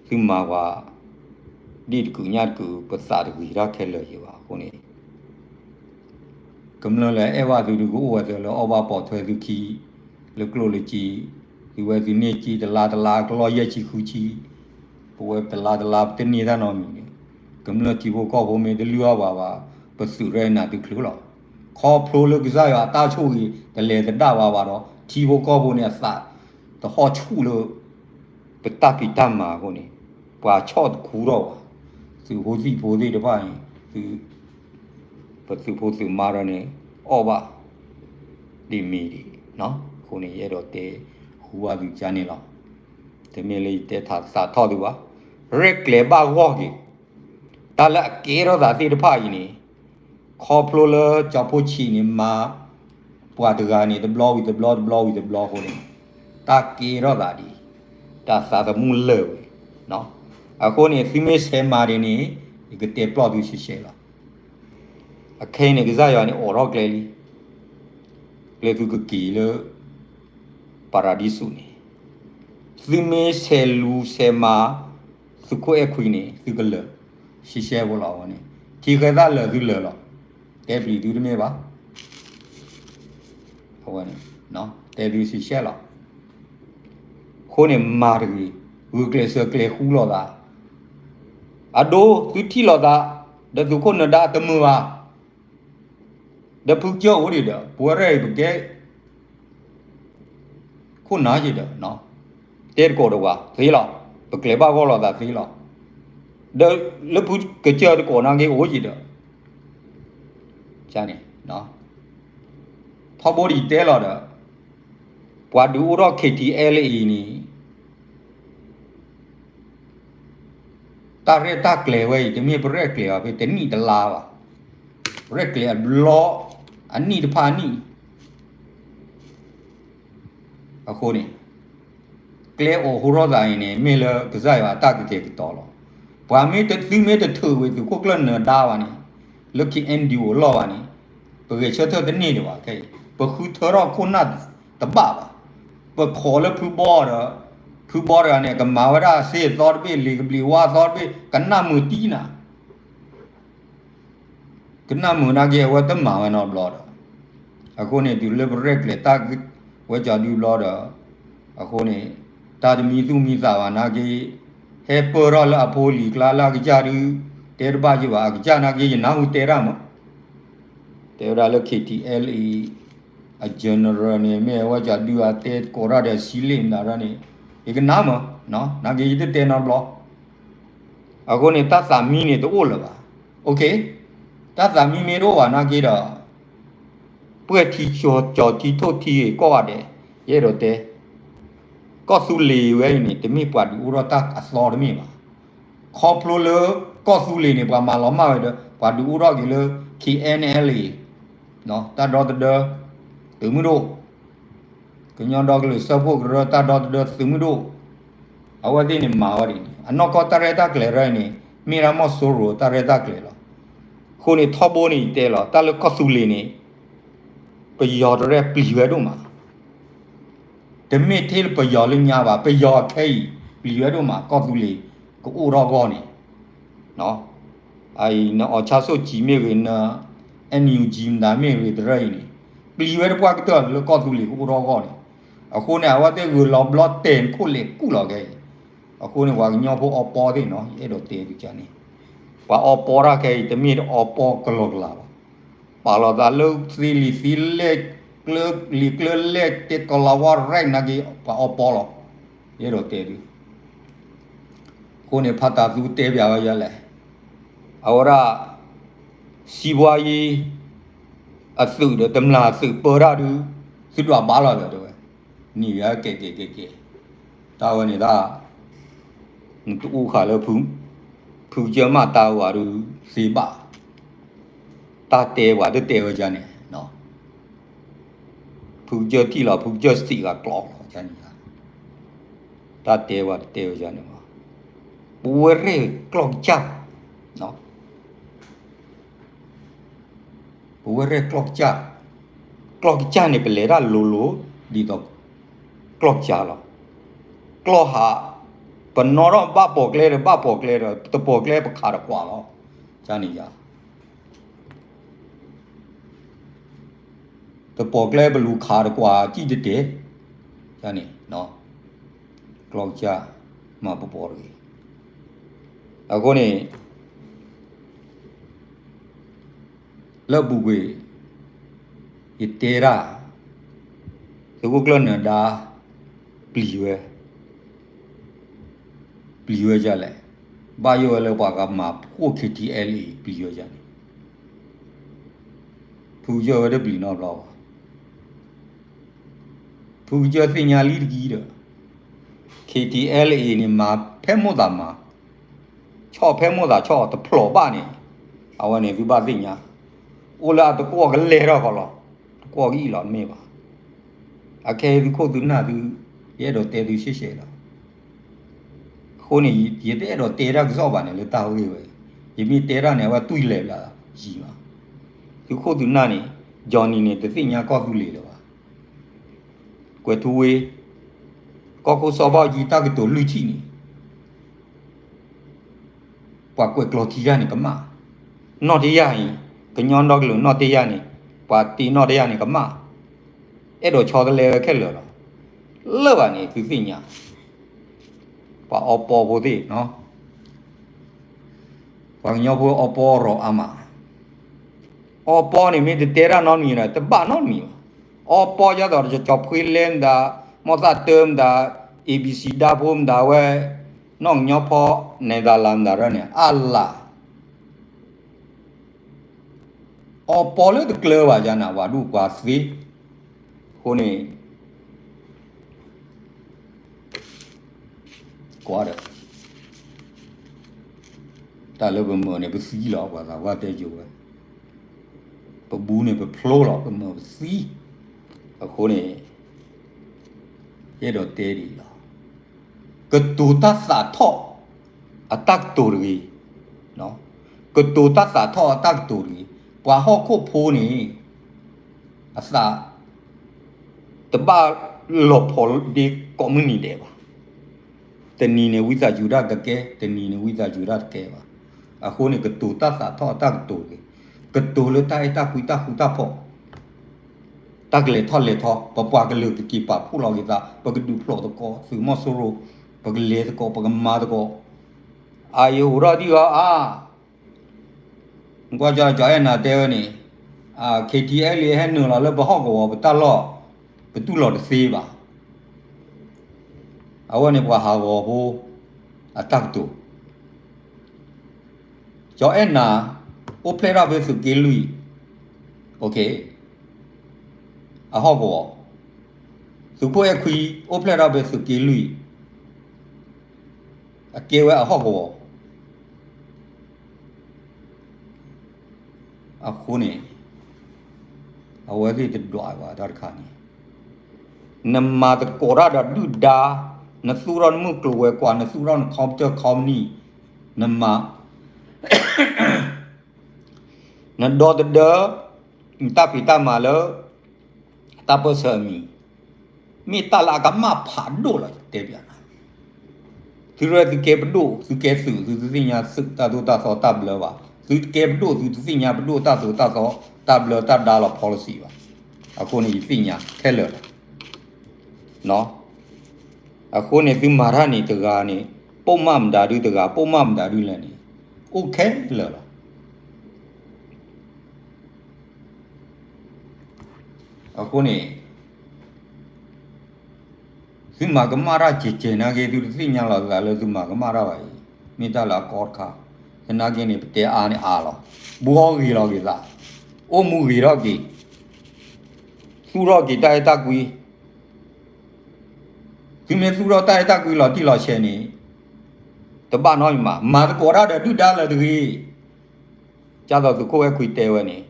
သုမၤပှၤ ဒ်တကုာ်ညၣ်တကုာ် ပသးတဂ့ၤတၢ်ခဲလၢာ်ယံၤဘၣ်အဃိန့ၣ် ကမျၢၢ်လၢအဲၣ်ဘၣ်သုဒီး ကအိၣ်ဝဲသုလၢအီၣ်ဘၣ်ပိာ်ထွဲသုခံ, လၢကျိၣ်လၢစ့, သုဝဲသုန့ၢ်စ့တလါတလါ ကလီၢ်ယဲၢ်ဆံဃုဆံ, ပဝဲတလါတလါ ပတန့ၢ်တၢ်နီတမံၤန့ၣ်, ကမျၢၢ်ထံဖိကီၢ်ဖိမ့ၢ်တလုၢ်အီၣ်ပှၤဘၣ်, ပသုးရဲၣ်နၤသုချုးလီၤ. ခီဖျိလၢကစၢ်ယွၤအတၢ်ဆိၣ်ဂ့ၤ တလဲၤသဒၣ်ဝဲဘၣ်ဒီး ထံဖိကီၢ်ဖိန့ၣ်အသး တဟီၣ်ဆူၣ်လၢ ပတၢ်ဖံးတၢ်မၤအဃိန့ၣ် ပှၤဆီၣ်တခူထီၣ်ဘၣ်, သုးဖိသံၣ်ဖိသ့ၣ်တဖၣ်န့ၣ် သု ပသုးဖိသုးမါဒီးန့ၣ် အီၣ်ဘၣ် ဒ်မ့ၢ်ဒ်, အဃိန့ၣ် ယအဲၣ်ဒိးတဲဃူဘၣ်သုကါန့ၣ်လီၤ. တမ့ၢ်လၢယတဲထးသးထီၣ်သုဘၣ်, ရဲၣ်ကျဲၤဘၣ်ဂီၢ်က့ၤ, တၢ်လၢအကဲထီၣ်သးသ့ၣ်တဖၣ်အံၤန့ၣ် ခီဖျိလၢကၠီဖိဆံးန့ၣ်မၤ ပှၤတဂၤန့ၣ် တဘျီဝံၤတဘျီ တဘျီဝံၤတဘျီအဃိန့ၣ် တၢ်ကဲထီၣ်သးဒ် တၢ်သးသမူလၢာ်ဝဲ, အဃိန့ၣ် သုမ့ၢ်ဆဲးမၤဒ်န့ၣ် ယကတဲပျီၢ်သုရှဲရှဲလီၤ. အခဲအံၤန့ၣ် ကစၢ်ယွၤန့ၣ်အိးထီၣ်ကျဲလံ, ကျဲသုကက့ၤလၢ ပၤရၤဒံစူးန့ၣ်, သုမ့ၢ်ဆဲးလူၤဆဲးမၤ သုးခိၣ်အဲၣ်ခွံန့ၣ် သုကလၢာ် ရှဲရှဲဖိလီၤ. အဝဲန့ၣ် ထံဃဲသၣ်လၢာ်သုလၢာ်လီၤ, တဲပျံၤသုတမ့ၢ်ဘၣ်. အဝဲန့ၣ် တဲသုရှဲရှဲလီၤ. အဃိန့ၣ်မၤတဂ့ၤ, ဂုာ်ကျဲးစၢးကျဲၤဃူလိာ်သး, အဒိ သုထံၣ်လိာ်သး ဒီးသုးခိၣ်နၢၤဒါတမုာ်ဘၣ် ဒီးဖုကစၢၢ်အိၣ်ဒံးဒီး ပဝဲရဲၣ်အံၤပကဲ ခိၣ်နၢ်ယံၤဒီး တဲတကိးဒီးပှၤသ့လီၤ, ပကျဲၤဘၣ်ဂီၢ်လိာ်သးသ့လီၤ. ဒီးလၢဖုကစၢၢ်တကိးနာ်က့အိၣ်ယံၤဒီး န့ၣ် ထီဘိဒ်ယတဲလီၤဒီး ပှၤဒုးအိၣ်ထီၣ် KTLA အံၤန့ၣ် တၢ်ရဲၣ်တၢ်ကျဲၤဝဲအံၤ တမ့ၢ်ပရဲၣ်ကျဲၤဘၣ်ဖဲတနံၣ်တလါဘၣ်, ရဲၣ်ကျဲၤအဘျီ အနံၣ်တဖၣ်အနံၣ် အဃိန့ၣ် ကျဲအိးဟူထီၣ်သးအံၤန့ၣ် မ့ၢ်လၢကစၢ်ယွၤအတၢ်ကတဲာ်ကတီၤလီၤ. ပှၤမ့ၢ်တသုမ့ၢ်တထုးဝံၤသုးခိၣ်ကျၢၢ်နၢၤဒါဘၣ်န့ၣ် လၢ KNDO အလီၢ်ဘၣ်န့ၣ် ပဂဲၤဆၢထၢၣ်တန့ၢ်ဒံးဘၣ်ခဲအံၤ, ပဃုထၢထီၣ်ခိၣ်နၢ်တဘၣ်ဘၣ်. ပခိးလၢဖုဘီဒီး ဖုဘီတဂၤန့ၣ် ကမၤဝဲဒၣ်စ့အသီတဘ့ၣ် လံာ်ကဘျံးဝါအသီတဘ့ၣ် ကနၣ်မုာ်တံၢ်နၤ ကနၣ်မုာ်နာ်က့ အဝဲတမၤဝဲနီတဘျီဒီး အဃိန့ၣ် တုၤလၢပရဲၣ်ကျဲၤတၢ်ဝဲကၠီဒုဘျီဒီး အဃိန့ၣ် တၢ်တမံသူၣ်မံသးဘၣ်နာ်က့ ဟဲပၢၢ်ထီၣ်လၢအဖိလံၤကျါလၢအကစၢ်ဒု တဲတဘၣ်ယဘၣ် အကစၢ်နာ်က့ ယနၢ်ဟူတဲတၢ်မး တဲဝဲဒၣ်လၢ KTLA အ general န့ၣ် မ့ၢ်အဝဲကၠီဒုအတဲကိးတၢ်ဒီးဆံလ့ၣ်မနုၤဒီးန့ၣ် ယကနၣ်မး နာ်က့ယတတဲနီတဘျီ အဃိန့ၣ် တၢ်သးမံန့ၣ်တအိၣ်လၢၤဘၣ်. တၢ်သးမံမ့ၢ်တအိၣ်ဘၣ်နာ်က့ဒီး ပှဲၤထံကၠီၤထံထိၣ်ထံဂ့ၤကိးဂၤဒဲး, ယအဲၣ်ဒိးတဲ, ကီၢ်သူလ့ၤဝဲအံၤန့ၣ် တမ့ၢ်ပှၤဒုးအိၣ်ထီၣ်တၢ်အသီတမ့ၢ်ဘၣ်. ခီဖျိလၢကီၢ်သူလ့ၤန့ၣ် ပှၤမၤလီၤမၢ်ဝဲဒီး ပှၤဒုးအိၣ်ထီၣ်က့ၤလၢ K N L A တၢ်ဒီသဒၢ သုးမုၢ်ဒိၣ်, ကညီဒီကလုာ်စၢဖှိၣ်ကရၢတၢ်ဒီသဒၢသုးမုၢ်ဒိၣ်, အဝဲသ့ၣ်န့ၣ်မၤဝဲဒ်န့ၣ် အနီၢ်ကီၢ်တၢ်ရဲၣ်တၢ်ကျဲၤရၢန့ၣ် မ့ၢ်ဒၣ်မီၢ်စိရိၤတၢ်ရဲၣ်တၢ်ကျဲၤလီၤ. အဃိန့ၣ်ထီဘိန့ၣ်ယတဲလီၤ တၢ်လၢကီၢ်သူလ့ၤန့ၣ် ပယီၤတရဲၣ်ပျံၤဝဲဒိၣ်မး တမ့ၢ်ထဲလၢပယီၤလၢညါဘၣ် ပယီၤအခဲအံၤ ပျံၤဝဲဒိၣ်မး ကီၢ်သူလ့ၤကအိၣ်ထီၣ်အဂီၢ်န့ၣ်, နအီၣ်ဆၣ်ဆိၣ်ကံမ့ၢ်ဂ့ၤ န N U G မတၤမ့ၢ်ဂ့ၤတရၢအံၤန့ၣ် ပျံၤဝဲတပှၢ်ကတၢၢ်လၢကီၢ်သူလ့ၤကအိၣ်ထီၣ်အဂီၢ်န့ၣ်, အဃိန့ၣ် အဝဲသ့ၣ်ဂုာ်လီၤဘျီတဲာ်နခိၣ်လဲၤကူၣ်လီၤခဲအံၤ, အဃိန့ၣ် ပှၤကညီဖိအီပီသ့ၣ်နီၤ ယအဲၣ်ဒိးတဲဒုးန့ၣ်, ပှၤအီပီတၢ်ခဲအံၤ တမ့ၢ်အီပီကလီကလးဘၣ် ပာ်လီၤသးလၢသ့လံာ်သ့လဲၢ် ကျၢလံာ်ကျၢလဲၢ် တဲကလးဝါရဲၣ်နာ်က့ ပှၤအီပီလီၤ. ယအဲၣ်ဒိးတဲဒုး, အဃိန့ၣ် ဖးတၢ်သူတဲပၠးဝဲယဲလဲၣ်, အဝဲဒၣ် စံးဘှါယံၤ အသုးဒီးတမျၢ်သုးပၢတၢ်ဒုး သုဒွးဘၣ်လီၤဒီးတဲဝဲ, န့ၣ်ယကဲကဲကဲကဲ, တၢ်ဝဲန့ၣ်ဒၣ် နတအိၣ်ဃာ်လၢ ဖုကစၢၢ်မၤတၢ်ဝဲဒုးသ့ဘၣ်, တၢ်တဲပှၤတတဲဝဲဒ်န့ၣ်, ဖုကစၢၢ်ထံၣ်လီၤ ဖုကစၢၢ်စံးဂၤကျီလီၤဒ်န့ၣ်, တၢ်တဲပှၤတတဲဝဲဒ်န့ၣ်, ပဝဲရဲၣ်ကျီၢ်ကစၢ်, ပဝဲရဲၣ်ကျီၢ်ကစၢ်, ကျီၢ်ကစၢ်န့ၣ် ပလဲၤတၢ်လိၤလိၤ ဒ်သိး ကျီၢ်ကစၢ်လီၤ. ကျီၢ်ဟး ပနီၣ်ထီၣ်ဘၣ်ပိာ်ကျဲဒီး ဘၣ်ပိာ်ကျဲဒီး တပိာ်ကျဲပခးတကွၢ်လီၤ. န့ၣ်ယါ တပိာ်ကျဲပလူၤခးတကွၢ်စံၣ်တဲၤတဲၤ, န့ၣ် ကျီၢ်ကစၢ် မၤပပီၤတဂ့ၤ. အဃိန့ၣ် လၢအပူၤကွံာ် ယတဲဒၣ် သုးခိၣ်ကျၢၢ်နၢၤဒါ ပျံၤဝဲ, ပျံၤဝဲဒ်လဲၣ်, ဘၣ်ယိၣ်ဝဲလၢပှၤကမၤဖှိၣ် K T L A ပျံၤဝဲဒ်န့ၣ်, ဖုကစၢၢ်ဝဲတပျံၤနီတဘျီဘၣ်. ဖုကစၢၢ်သ့ၣ်ညါလံတက့ၢ်ဒီး K T L A န့ၣ် မၤဖဲမိၣ်သးမၤ, ဆီၣ်ဖဲမိၣ်သးဆီၣ်တဖျိးဘၣ်န့ၣ်, အဝဲန့ၣ်သုဘၣ်သ့ၣ်ညါ, အိၣ်လၢအတကွီၢ်ကလဲၤထီၣ်ဃီလီၤ, တကွီၢ်ကအံၣ်လီၤတမ့ၢ်ဘၣ်. အခဲအံၤသုခိၣ်သုနၢ်သု, ယအဲၣ်ဒိးတဲသုရှဲရှဲလီၤ. အဃိန့ၣ် ယတအဲၣ်ဒိးတဲတၢ်ကစီၣ်ဘၣ်န့ၣ် လၢတၢ်ဂ့ၢ်ဝဲ, ယမ့ၢ်တဲတၢ်န့ၣ် အဝဲတွံၢ်လဲၤဘျးယံၤမး. သုခိၣ်သုနၢ်န့ၣ် Johnny န့ၣ် တသ့ၣ်ညါကီၢ်သူလ့ၤလၢၤဘၣ်. ကွဲးထူဝ့, ကီၢ်ခိၣ်စီၤဘၣ်အူကၠံတၢ်ကတိၤလွံၢ်ထံၣ်န့ၣ် ပှၤကွဲးကျီၤထံတၢ်န့ၣ်ကမၣ်, နီၣ်တယၢ်အံၤ, ကညီဒီကလုာ်နီၣ်တယၢ်န့ၣ်, ပှၤတ့နီၣ်တယၢ်န့ၣ်ကမၣ်, အဲၣ်ဒိးဆီတလဲဝဲခဲလၢာ်လီၤ. လၢဘၣ်န့ၣ် သုသ့ၣ်ညါ, ပှၤအီပီဖိသ့ၣ်, ပှၤကညီဖိအီပီရီၤအါမး, အီပီန့ၣ်မ့ၢ်တတဲတၢ်နီတမံၤဒီး တဘၣ်နီတမံၤဘၣ်. အီပီယဲသိး ကၠီဖှ့လဲမတၤ, မီၢ်သၣ်တၢမတၤ, A B C ဒၣ်ဖိမတၤဝဲ, နီၢ်ကညီဖီ နဲၤသးလၤမတၤရၢန့ၣ် အါလၢ် အီပီလၢတကျၢၤဘၣ်ယၤန့ၣ် ပှၤဒူၣ်ပှၤသ့, အဃိန့ၣ် ကွၢ်ဒီး တၢ်လၢပမၢန့ၣ် ပသံလီၤ ပှၤသးပှၢ်တဲယိာ်ဝဲ, ပဘူးန့ၣ်ပဖျိလီၤ ပမၢပသံ, အဃိန့ၣ် ယအဲၣ်ဒိးတဲဒ်အံၤလီၤ. ကတိၤတၢ်သးထီၣ် အတၢ်ကတိၤတဂ့ၤ, ကတိၤတၢ်သးထီၣ်အတၢ်ကတိၤတဂ့ၤ, ပှၤဟီၣ်ခိၣ်ဖိန့ၣ် အသး တဘၣ်လီၤဖိးဒ့ကိးမုၢ်နံၤဒဲးဘၣ်. တနံၤန့ၣ်ဝံသးစူၤတၢ်ကကဲ, တနံၤန့ၣ်ဝံသးစူၤတၢ်တကဲဘၣ်. အဃိန့ၣ် ကတိၤတၢ်သးထီၣ်အတၢ်ကတိၤတဂ့ၤ, ကတိၤလၢတၢ်အဲၣ်တၢ်ကွံတၢ်ဃူတၢ်ဖိး တၢ်ကလဲၤထီၣ်လဲၤထီ, ပပှၤကလုာ်ကက့ၤပာ်ဖှိၣ်လီၤက့ၤသး, ပကဒုးဖျိးသကိးသုးမီၤစိရိၤ, ပကလဲၤသကိး ပကမၤသကိး, အအံၤအိၣ်ဒီးဒ်အံၤဧါ, ကွၢ်ကၠီအဲၣ်နၤတဲဝဲန့ၣ်, KTLA ဟဲနုာ်လီၤလၢပဟီၣ်ကဝီၤပတၢ်လီၢ်, ပတူၢ်လိာ်တသ့ဘၣ်. အဝဲန့ၣ်ပှၤဟးဂီၤဖိ အတၢ်ကတိၤ ကၠီအဲၣ်နၤ အိၣ်ဖျဲၣ်ထီၣ်ဖဲသုးက့လွံၢ်, အိၣ်ခ့, အဟီၣ်ကဝီၤ, သုးခိၣ်အဲၣ်ခွံ အိၣ်ဖျဲၣ်ထီၣ်ဖဲသုးက့လွံၢ် အကဲဝဲအဟီၣ်ကဝီၤ အဃိန့ၣ် အဝဲသ့ၣ်တဒွးဘၣ်တၢ်တခါန့ၣ်, နမၤသကိးတၢ်ဒီးဒုၣ်ဒါ, နသူၣ်ထီၣ်နမုၢ်ကျိၤဝဲၤကွာ်, နသူၣ်ထီၣ်န computer company, နမၤ နဒီသဒၢ နတၢ်ဖံးတၢ်မၤလၢ တၢ်ပၢၢ်ဆၢအမံၤ, မ့ၢ်တၢ်လၢအကမၣ်ဖးဒိၣ်လီၤ တဲပၠးနၤ. သုရဲၣ်သုကဲပဒိၣ် သုကဲသုး သုတသ့ၣ်ညါသုးတၢ်သိၣ်တၢ်သီတၢ်ဘျၢဘၣ်, သုကဲပဒိၣ် သုတသ့ၣ်ညါပဒိၣ်တၢ်သိၣ်တၢ်သီတၢ်ဘျၢတၢ်ဒါလီၤ policy ဘၣ်. အဃိန့ၣ် ယသ့ၣ်ညါခဲလၢာ်လီၤ. အဃိန့ၣ် သုမၤတၢ်န့ၣ်တဂၤန့ၣ် ပိာ်မၢ်မတၤဒုတဂၤ ပိာ်မၢ်မတၤဒုလဲၣ်န့ၣ် အိၣ်ခဲလၢာ်လီၤ. အဃိန့ၣ် သုမၤကမၣ်တၢ်ကဲးကဲးနာ်က့ သုတသ့ၣ်ညါလီၤသးလၢသုမၤကမၣ်တၢ်ဘၣ်အံၤ, မ့ၢ်တၢ်လၢအကီတခါ, သနာ်က့န့ၣ် ပတဲအါန့ၣ်အါလီၤ, ဘှီဂ့ၤလီၤက့ၤသး, အိၣ်မူဂ့ၤထီၣ်က့ၤ, သူၣ်ထီၣ်က့ၤတၢ်အဲၣ်တၢ်ကွံ သုမ့ၢ်သူၣ်ထီၣ်တၢ်အဲၣ်တၢ်ကွံလီၤတံၢ်လီၤဆဲးန့ၣ် တဘၣ်နီတမံၤဘၣ်, မၤသကိးတၢ်ဒီးဒုၣ်ဒါလၢတဂ့ၤ, ကၢ်သိးသုးခိၣ်အဲၣ်ခွံတဲဝဲန့ၣ်,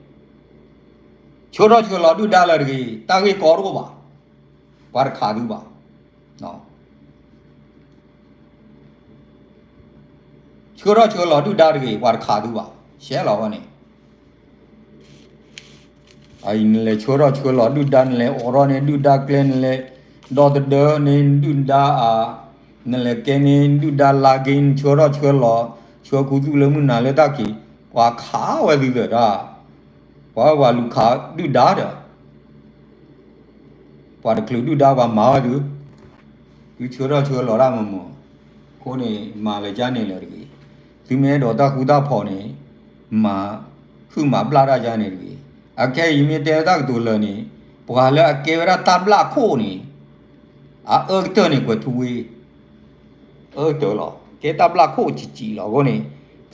ဆှၢထီၣ်ဆှၢလီၤဒုၣ်ဒါလၢတဂ့ၤ, တၢ်ဂ့ၢ်ကီတအိၣ်ဘၣ်, ပှၤတခးသုဘၣ် ဆှၢထီၣ်ဆှၢလီၤဒုၣ်ဒါတဂ့ၤ ပှၤတခးသုဘၣ်, ရှဲလီၤဝဲန့ၣ်, နလဲၤဆှၢထီၣ်ဆှၢလီၤဒုၣ်ဒါ နလဲၤအိးထီၣ်န့ၢ်ဒုၣ်ဒါကျဲ နလဲၤဒီသဒၢန့ၢ်ဒုၣ်ဒါအ နလဲၤကဲန့ၢ်ဒုၣ်ဒါလါက့ နဆှၢထီၣ်ဆှၢလီၤ ဆှၢခူသူၣ်လၢမုၢ်နၤလၢတၢ်ခံး ပှၤခးဝဲသုသၢတၢ်, ပှၤဝဲပှၤလူၤခးဒုၣ်ဒါဒီး ပှၤတချုးဒုၣ်ဒါပှၤမၤဝဲသု, သုဆှၢထီၣ်ဆှၢလီၤတၢ်မုာ်မုာ်, အဃိန့ၣ် မၤလၢကၢ်န့ၣ်လၢတဂ့ၤ, သုမ့ၢ်အဲၣ်ဒိးတၢ်ဃူတၢ်ဖိးန့ၣ် မၤဟုၣ်မၤဘျၣ်တၢ်ကၢ်န့ၣ်တဂ့ၤ, အခဲအံၤမ့ၢ်တဲတၢ်ကတိၤလၢာ်န့ၣ် ပှၤလၢအကဲဝဲဒၣ်တၢ်ဘျၣ်ခိၣ်န့ၣ် အအၢကတၢၢ်န့ၣ် ကွဲးထူဝ့ အၢကတၢၢ်လီၤ, ကဲတၢ်ဘျၣ်ခိၣ်စံးစံးလီၤ. အဃိန့ၣ်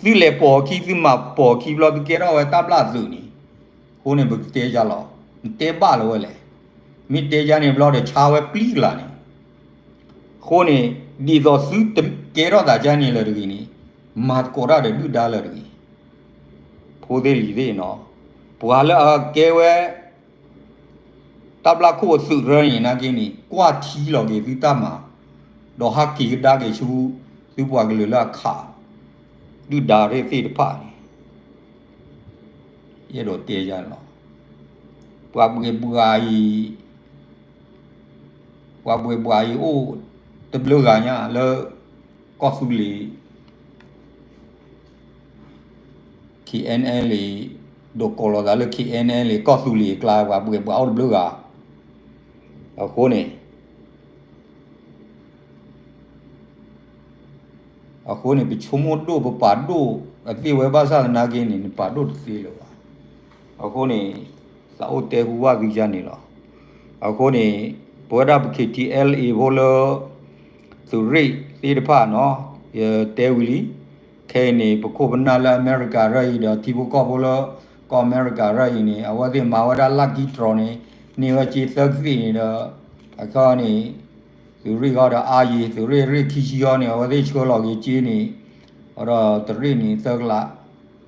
သုလဲၤပိာ်ခံ သုမၤပိာ်ခံဘျီ သုကဲထီၣ်ဝဲတၢ်ဘျၣ်သုးန့ၣ်, အဃိန့ၣ် ပကတဲယၤလီၤ, နတဲဘၣ်လၢၤဝဲလဲၣ်, မ့ၢ်တဲယၤန့ၣ်ဘျီဒီး ဆါဝဲပျံၤကလၤန့ၣ်, အဃိန့ၣ် ဒ်သိးသုတကဲထီၣ်သးကၢ်န့ၣ်လၢတဂ့ၤန့ၣ် မၤသကိးတၢ်ဒီးဒုၣ်ဒါလၢတဂ့ၤ, ဖိသ့ၣ်လံၤသ့ၣ်နီၤ, ပှၤလၢအကဲဝဲ တၢ်ဘျၣ်ခိၣ်အသုးရၢန့ၣ် နာ်က့န့ၣ် ကွၢ်ထံလီၤက့ၤသုတၢ်မၤ, ဒီးဟးက့ၤကဒါက့ၤဆူ သုပှၤကလုာ်လၢအခး ဒုၣ်ဒါရ့ၣ်သ့ၣ်တဖၣ်န့ၣ်, ယအဲၣ်ဒိးတဲယၤလီၤ. ပှၤဘှ့းဘှးအံၤ ပှၤဘှ့းဘှးအံၤအိၣ်တဘျုးဂၤညါလၢ ကီၢ်သူလ့ၤ KNLA ဒိးကိးလီၤသးလၢ KNLA ကီၢ်သူလ့ၤအကျါ ပှၤဘှ့းဘှးအိၣ်တဘျုးဂၤ, အဃိန့ၣ် အဃိန့ၣ် ပဆိကမိၣ်ဒိၣ်ပပာ်ဒိၣ်အသ့ၣ်ဝဲဘၣ်ဆၣ်သနာ်က့န့ၣ် နပာ်ဒိၣ်တသ့လၢၤဘၣ်. အဃိန့ၣ် သးအိၣ်တဲဟူဘၣ်သုယၤန့ၣ်လီၤ. အဃိန့ၣ် ပဝဲဒၣ်ပ KTLA ဖိလၢ သုးရ့ၣ်သ့ၣ်တဖၣ်နီၤ ယတဲဝံၤလံ, ခဲအံၤန့ၣ် ပခိၣ်ပနၢ်လၢအမဲရကၤရၢ်အံၤဒီး ထံဖိကီၢ်ဖိလၢ ကီၢ်အမဲရကၤရၢ်အံၤန့ၣ် အဝဲသ့ၣ်မၤဝဲဒၣ် lucky draw န့ၣ် န့ၢ်ဝဲက့သၢကသ့ၣ်န့ၣ်ဒီး အခီန့ၣ် သုးရ့ၣ်ဃီဒီးအါယံၤ သုးရ့ၣ်ရ့ၣ်ခံဆံဃီန့ၣ် အဝဲသ့ၣ်ဆှၢလီၤက့ၤက့န့ၣ် အဒီးတရ့ၣ်န့ၣ် သၢကလး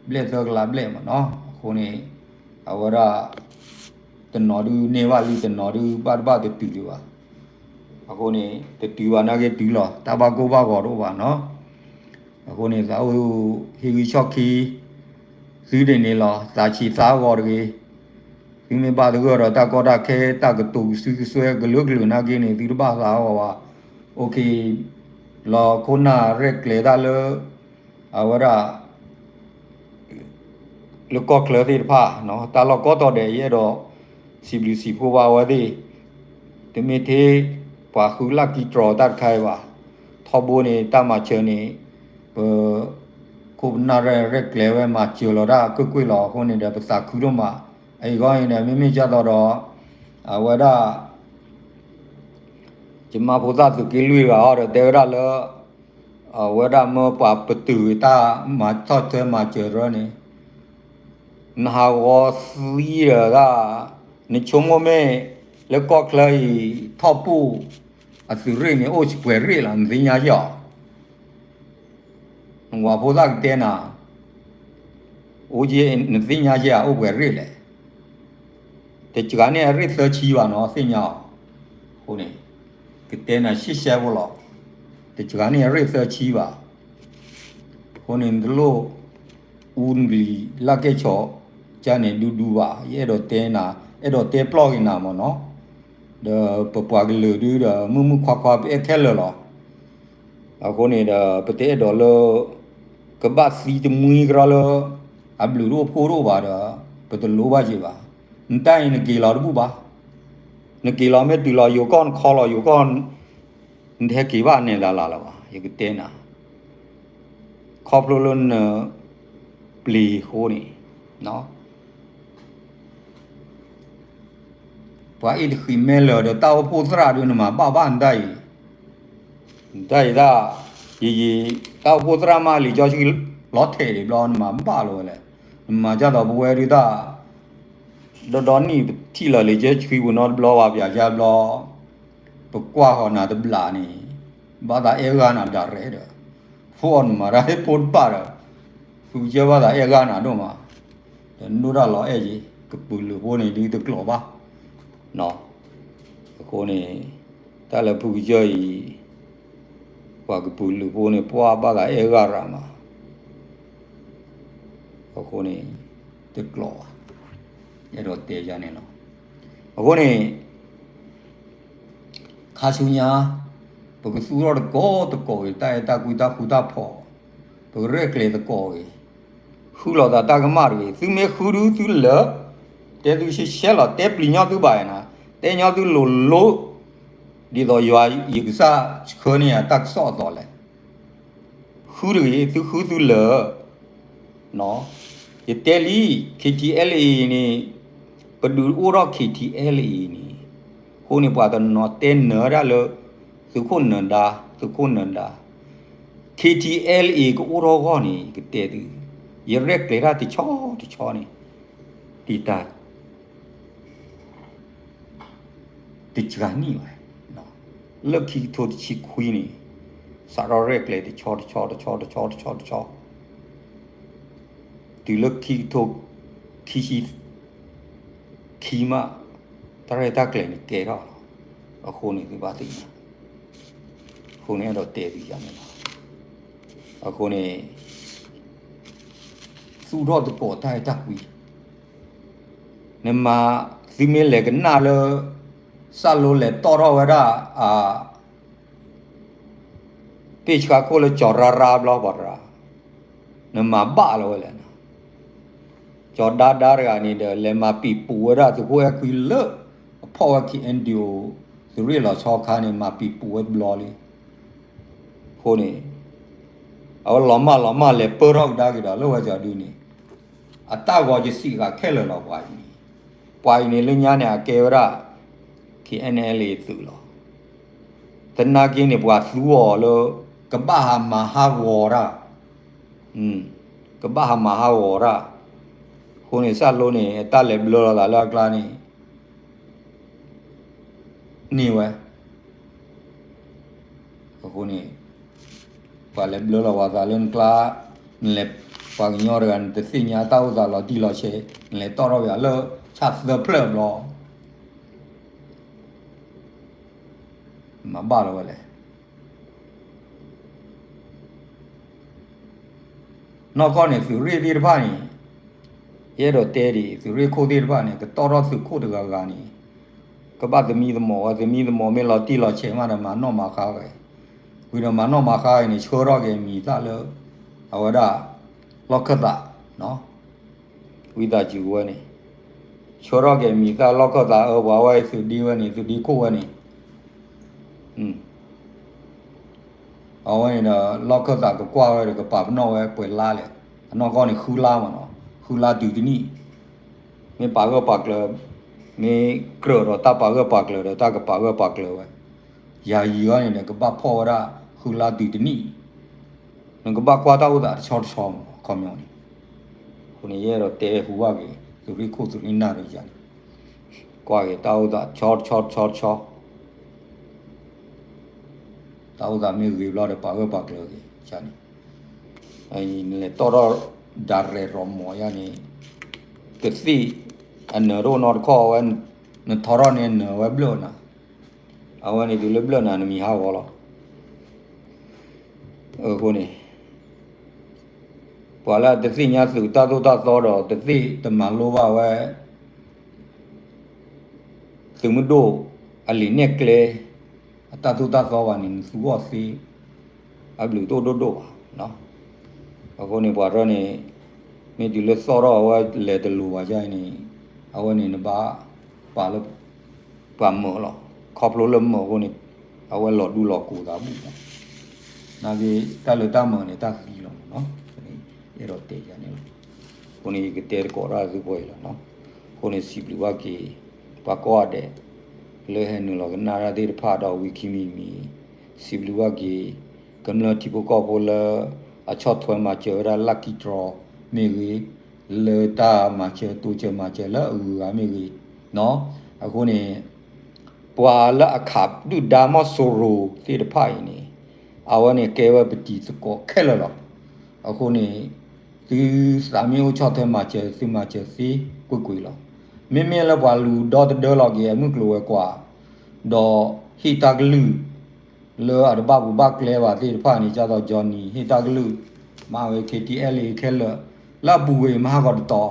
ဘျဲၣ်သၢကလးဘျဲၣ်မးနီၤ. အဃိန့ၣ် အဝဲဒၣ် တနီၤဒုးန့ၢ်ဘၣ်လံ တနီၤဒုးဘၣ်တဘၣ်တတုၤဒံးဘၣ်. အဃိန့ၣ် တတုၤဘၣ်နာ်က့တုၤလီၤ တၢ်ဘၣ်ကိၢ်ဘၣ်ဂီၤတအိၣ်ဘၣ်နီၤ. အဃိန့ၣ် သးအိၣ်ဟ့ၣ်ဂံၢ်ဆီၣ်ခံ သုဒ်န့ၣ်လီၤ. သးဆံးသးဂီၤတဂ့ၤ. သုမ့ၢ်ဘၣ်သဂၢၢ်ဒီးတၢ်ကီတၢ်ခဲ တၢ်ကတိၤကစုကစွဲကလုာ်ကလုာ်နာ်က့န့ၣ် သုတဘၣ်သးဂီၤဘၣ်. အိၣ်ခ့ လီၤခိၣ်နၢ်ရဲၣ်ကျဲၤတၢ်လၢ အဝဲဒၣ် လၢကီၢ်ချၢသ့ၣ်တဖၣ် တၢ်လီၢ်ကိးတီၤဒဲး ယအဲၣ်ဒိး စံးဘျုးစံးဖှိၣ်ဘၣ်အဝဲသ့ၣ် တမ့ၢ်ထဲ ပှၤဃု lucky draw တၢ်တခါအံၤဘၣ်. ထီဘိန့ၣ် တၢ်မၤစၢၤန့ၣ် ပ ခိၣ်ပနၢ်ရဲၣ်ရဲၣ်ကျဲၤဝဲမၤစၢၤလီၤတၢ်ကွ့ၢ်ကွ့ၢ်လီၤ. အဃိန့ၣ်ဒီး ပသးခုဒိၣ်မး. အအံၤဂီၢ်အံၤန့ၣ် မ့မ့ၢ်ကၢ်သိးဒီး အဝဲဒၣ် ယမါဖိသၣ်သုးက့လွံၢ်တဂၤအီၤဒီးတဲဝဲဒၣ်လၢ အဝဲဒၣ်မၢပှၤပတုာ်တၢ်မၤထီၣ်ထွဲမၤစၢၤတရၢန့ၣ် နဟးဂီၤသံဒီးဒၣ် နဆိကမိၣ်မ့ၢ် လၢကီၢ်ချၢအံၤ ထီၣ်ပူၣ်အသုးရ့ၣ်န့ၣ် အိၣ်ပှဲၤရ့ၣ်လီၤ နသ့ၣ်ညါယဲၢ်အီၤ, နဝၤဖိသၣ်ကတဲနၤ, အိၣ်ယဲၢ် နသ့ၣ်ညါယဲၢ်အအိၣ်ပှဲၤရ့ၣ်လဲၣ်. တစှၤန့ၢ်အရ့ၣ်သၢဆံဘၣ်နီၤ သ့ၣ်ညါအီၤ. အဃိန့ၣ် ကတဲနၤရှဲရှဲဖိလီၤ. တစှၤန့ၢ်အရ့ၣ်သၢဆံဘၣ်. အဃိန့ၣ် နတလိၣ်အူနလံၤလၢကဲၣ်ဆိး ကန့ၣ်ဒူဒူဘၣ်. ယအဲၣ်ဒိးတဲနၤ, အဲၣ်ဒိးတဲပျီၢ်က့ၤနၤမ့ၢ်နီၤ. ဒီးပပှၤကလုာ်ဒုဒီး မုၢ်မုၢ်ခွါခွါ ပအဲၣ်ခဲလၢာ်လီၤ. အဃိန့ၣ်ဒီး ပတအဲၣ်ဒိးလၢ ကဘၣ်သံတမှံကရီလၢ အဘျုးတအိၣ်ဖှိၣ်တအိၣ်ဘၣ်ဒီး ပတလိၣ်ဘၣ်က့ၤဘၣ်. နတၢ်အံၤနက့ၤလီၤတဘူၣ်ဘၣ်. နက့ၤလီၤမ့ၢ်တုၤလီၤယိၤကီၢ် နခီလီၤယိၤကီၢ် နတဟဲက့ၤဘၣ်နဲၣ်လၢ်လၢ်လၢၤဘၣ် ယကတဲနၤ. ခီဖျိလၢန ပျံၤအဃိန့ၣ် ပှၤအ့ၣ်တဃံးမဲလၢာ်ဒီးတၢ်အိၣ်ဖှိၣ်သရၣ်ဒု နမၤဘၣ်ဘၣ်နတၢ်အံၤ, နတၢ်အံၤဒၣ် ယယံာ် တၢ်အိၣ်ဖှိၣ်သရၣ်မးလံာ်စီဆှံလီၤထဲးဒံးဘျီ နမၤဘၣ်လီၤဝဲလဲၣ်. နမၤဒ်သိးပဝဲဒုတၢ် ဒီဒီနံၣ်ပထံၣ်လီၤလံာ်စီဆှံပူၤနီတဘျီဘၣ် ပၠးယါဘျီ ပကွၢ်ဃီၤနၤတဘျးန့ၣ် ဘၣ်သးအဲၣ်ဂၤနၤဒၣ်ရဲၣ်ဒီး ဖိအီၤနမၤတၢ်ဟ့ၣ်ဖိတပၣ်ဒီး ဖုကစၢၢ်ဘၣ်သးအဲၣ်ဂၤနၤဒိၣ်မး, ဒီးနဒိၣ်တၢ်လီၤအဲၣ်ယံၤ ကပုာ်လုာ်ဖိန့ၣ်ဒုတကျိးဘၣ်. အဃိန့ၣ် တၢ်လၢဖုကစၢၢ်အံၤ ပှၤကပုာ်လုာ်ဖိန့ၣ် ပှၤဘၣ်သးအဲၣ်ဂၤရၤမး အဃိန့ၣ် တကျိးဘၣ်, အဲၣ်ဒိးတဲယၤန့ၣ်လီၤ. အဃိန့ၣ် ခါဆူညါ ပကသူၣ်ထီၣ်တကိးတကိးဂ့ၤ တၢ်အဲၣ်တၢ်ကွံတၢ်ဃူတၢ်ဖိး, ပကရဲၣ်ကျဲၤသကိးဂ့ၤ, ဃုလိာ်သးတၢ်ကမၣ်တဂ့ၤ, သုမ့ၢ်ဃုဒုသုလၢာ်, တဲသုရှဲရှဲလီၤ, တဲပျံၤညီသုဘၣ်နၤ, တဲညီသုလိၤလိၤ, ဒ်သိးယွၤယကစၢ်ဆှၢန့ၢ်ယၤတၢ်ကစီၣ်အသိးလဲၣ်. ဃုတဂ့ၤ, သုဃုသုလၢာ်, ယတဲလံ, K T L A န့ၣ် ပဒုးအိၣ်ထီၣ် K T L A န့ၣ်, အဃိန့ၣ် ပှၤတနီၤတဲနၢၤဒၣ်လၢ သုးခိၣ်နၢၤဒါ, သုးခိၣ်နၢၤဒါ, K T L A ကအိၣ်ထီၣ်အဂီၢ်န့ၣ် ကတဲသု, ယရဲၣ်ကျဲၤတၢ်တဆီတဆီန့ၣ်, ဒ်တၢ် တစှၤနံၣ်ဘၣ်, လၢခံကထိတဆံခွံန့ၣ်, စးထီၣ်ရဲၣ်ကျဲၤတဆီတဆီတဆီတဆီတဆီတဆီ, တုၤလၢခံကထိခံဆံခံမး, တၢ်ရဲၣ်တၢ်ကျဲၤန့ၣ်ကဲထီၣ်လီၤ. အဃိန့ၣ်သုဘၣ်သ့ၣ်ညါ, အဃိန့ၣ်အဲၣ်ဒိးတဲသုယၤန့ၣ်လီၤ. အဃိန့ၣ် သူၣ်ထီၣ်သကိးတၢ်အဲၣ်တၢ်ကွံ နမၤ သုမ့ၢ်လဲၤကနၣ်လၢ စၢ်လိလဲၤတီၣ်ထီၣ်ဝဲဒၣ် အ ပ့ၢ်ဆှါခိၣ်လၢကၠီၤရါရါဘျီပှၤတရၣ်, နမၤဘၣ်လီၤဝဲလဲၣ်. ကၠီၤဒါဒါတဂၤန့ၣ်ဒီး လဲၤမၤပံာ်ပူၤဝဲဒၣ်သုးခိၣ်အဲၣ်ခွံလၢ အဖီၣ်ဝဲ K N D O သုးရ့ၣ်လီၤဆီခါန့ၣ် မၤပံာ်ပူၤဝဲတဘျီလံ. အဃိန့ၣ် အဝဲလီၤမၢ်လီၤမၢ်လဲၤပၢၢ်ထီၣ်ကဒါက့ၤဒီးလၢဝဲကၠီၤဒုန့ၣ် အတၢ်ဂီၤယစံးဂၤခဲလၢာ်လီၤပှၤအံၤန့ၣ်, ပှၤအံၤန့ၣ်လၢညါန့ၣ် အကဲဝဲဒၣ် K N L A သုးလီၤ. သနာ်က့န့ၣ် ပှၤသူအီၤလၢ ကဘၣ်ဟးမၤဟးဂီၤတၢ်, ကဘၣ်ဟးမၤဟးဂီၤတၢ်, အဃိန့ၣ် စၢ်လိန့ၣ် အတၢ်လဲၤဘျၢလီၤသးလၢအကျါန့ၣ် န့ၢ်ဝဲ အဃိန့ၣ် ပှၤလဲၤဘျၢလီၤပှၤသးလၢနကျါ, နလဲၤ ပှၤကညီတဂၤ နတသ့ၣ်ညါတၢ်အိၣ်သးလီၤတံၢ်လီၤဆဲး, နလဲၤတီၣ်ထီၣ်ပယီၤလၢ ဆၣ်သၢဖျၢၣ်ဘျီ, မၤဘၣ်လီၤဝဲလဲၣ်. နီၢ်ကီၢ်န့ၣ် သုးရ့ၣ်သ့ၣ်တဖၣ်န့ၣ် ယအဲၣ်ဒိးတဲဒ်အံၤ, သုးရ့ၣ်ခိၣ်သ့ၣ်တဖၣ်န့ၣ် ကတီၣ်ထီၣ်သုးခိၣ်တဂၤဂၤန့ၣ် ကဘၣ်သမံသမိးဝဲ, သမံသမိးမ့ၢ်လီၤတံၢ်လီၤဆဲးမးဒီး မၤနီၣ်မၤဃါဝဲ, ဝံၤဒီးမၤနီၣ်မၤဃါဝဲန့ၣ် ဆှၢထီၣ်က့ၤမံၤသၣ်လၢ အဝဲဒၣ် လီၢ်ခၢၣ်သး ဝံသးစူၤဝဲန့ၣ်, ဆှၢထီၣ်က့ၤမံၤသၣ်လီၢ်ခၢၣ်သး အၢ ပှၤဝဲအံၤသုးဒ့ဝဲန့ၣ် သုးဒ့ခိၣ်ဝဲန့ၣ် အဝဲန့ၣ်ဒီး လီၢ်ခၢၣ်သးကကွၢ်ဝဲဒီး ကပာ်ပနီၣ်ဝဲပှဲၤလါလဲၣ်, အနီၢ်ကီၢ်န့ၣ် ဃုလါမးနီၤ, ဃုလါတုၤတနံၣ်, မ့ၢ်ပာ်ဂၢၢ်ပာ်ကျၢၤ, မ့ၢ်ကြၢးဒီးတၢ်ပာ်ဂၢၢ်ပာ်ကျၢၤဒီး တၢ်ကပာ်ဂၢၢ်ပာ်ကျၢၤဝဲ, ယၤယံၤအီၤန့ၣ်ဒီး ကဘၣ်ဖီၣ်ဝဲဒၣ် ဃုလါတုၤတနံၣ်, နကဘၣ်ကွၢ်တၢ်အိၣ်သးတဆီတဆီမး ခီပညီန့ၣ်, အဃိန့ၣ် ယအဲၣ်ဒိးတဲဟူဘၣ်က့ၤ သုးရ့ၣ်ခိၣ်သုးရ့ၣ်နၢ်ဒီးယၤန့ၣ် ကွၢ်က့ၤတၢ်အိၣ်သးဆီဆီဆီဆီ တၢ်အိၣ်သးမ့ၢ်ဂ့ၤဘျီဒီး ပာ်ဂၢၢ်ပာ်ကျၢၤက့ၤန့ၣ်, နလဲၤတီၣ်ထီၣ်ဒၣ်ရဲၣ်ရီမီၤယါန့ၣ်, ကသ့ၣ်အနၢၤတအိၣ်နီတခီၣ်ဝဲ, နထီထီၣ်န့ၣ်နၢၤဝဲဘျၢၣ်နၤ, အဝဲန့ၣ်တုၤလၢဘျၢၣ်နၤနမံၤဟးဂီၤလီၤ. အဃိန့ၣ် ပှၤလၢအတသ့ၣ်ညါသုးတၢ်သိၣ်တၢ်သီဒီး တသ့ၣ်တမၤလိဘၣ်ဝဲ သုးမုၢ်ဒိၣ်အလံာ်နဲၣ်ကျဲ အတၢ်သိၣ်တၢ်သီဘၣ်န့ၣ် နသူအီၤသ့ အဘျုးတအိၣ်ဒိၣ်ဒိၣ်ဘၣ်. အဃိန့ၣ် ပှၤထီၣ်န့ၣ် မ့ၢ်တုၤလၢသီၣ်ထီၣ်အဝဲလဲၤတလိၤဘၣ်ယါအံၤန့ၣ် အဝဲန့ၣ်နဘၣ်ပာ်လၢ ပှၤမၢာ်လီၤ. ခီဖျိလၢမၢာ်အဃိန့ၣ် အဝဲလီၤဒူလီၤကိၤသးဘူၣ်လီၤ. နာ်က့ တၢ်လၢတၢ်မၢာ်န့ၣ် တၢ်သံလီၤမးနီၤ, အဲၣ်ဒိးတဲယါန့ၣ်လီၤ. အဃိန့ၣ် ယကတဲသကိးတၢ်သုပှဲၤအံၤလီၤနီၤ. အဃိန့ၣ် စံးဘျုးဘၣ်က့ၤ ပှၤကိးဂၤဒဲး လၢဟဲနုာ်လီၤကနၣ်တၢ်သ့ၣ်တဖၣ်ဒီးဝံၤခံမံၤမံၤ စံးဘျုးဘၣ်က့ၤ ကမျၢၢ်ထံဖိကီၢ်ဖိလၢ အဆီၣ်ထွဲမၤစၢၤဝဲဒၣ် lucky draw မ့ၢ်ဂ့ၤ, လၢတၢ်မၤစၢၤတိစၢၤမၤစၢၤလၢအဂုၤအဂၤမ့ၢ်ဂ့ၤ, အဃိန့ၣ် ပှၤလၢအခးဒုၣ်ဒါမီၢ်စိရိၤသ့ၣ်တဖၣ်အံၤန့ၣ် အဝဲန့ၣ်ကဲဝဲပတံၤသကိးခဲလၢာ်လီၤ. အဃိန့ၣ် သုသးမ့ၢ်အိၣ်ဆီၣ်ထွဲမၤစၢၤ သုမၤစၢၤသ့ကွ့ၢ်ကွ့ၢ်လီၤ. မ့မ့ၢ်လၢပှၤလူၤဒီသဒၢလီၤက့ၤအမုၢ်ကျိၤဝဲၤကွာ် ဒီးဟ့ၣ်တၢ်ကလုၢ် လၢအတဘၣ်ပူၤဘၣ်ကျဲဘၣ်သ့ၣ်တဖၣ်န့ၣ် ဒ်သိး Johnny ဟ့ၣ်တၢ်ကလုၢ် မၤဝဲ K T L A ခဲလၢာ် လၢအပူၤဝဲမၤဟးဂီၤတတီၤ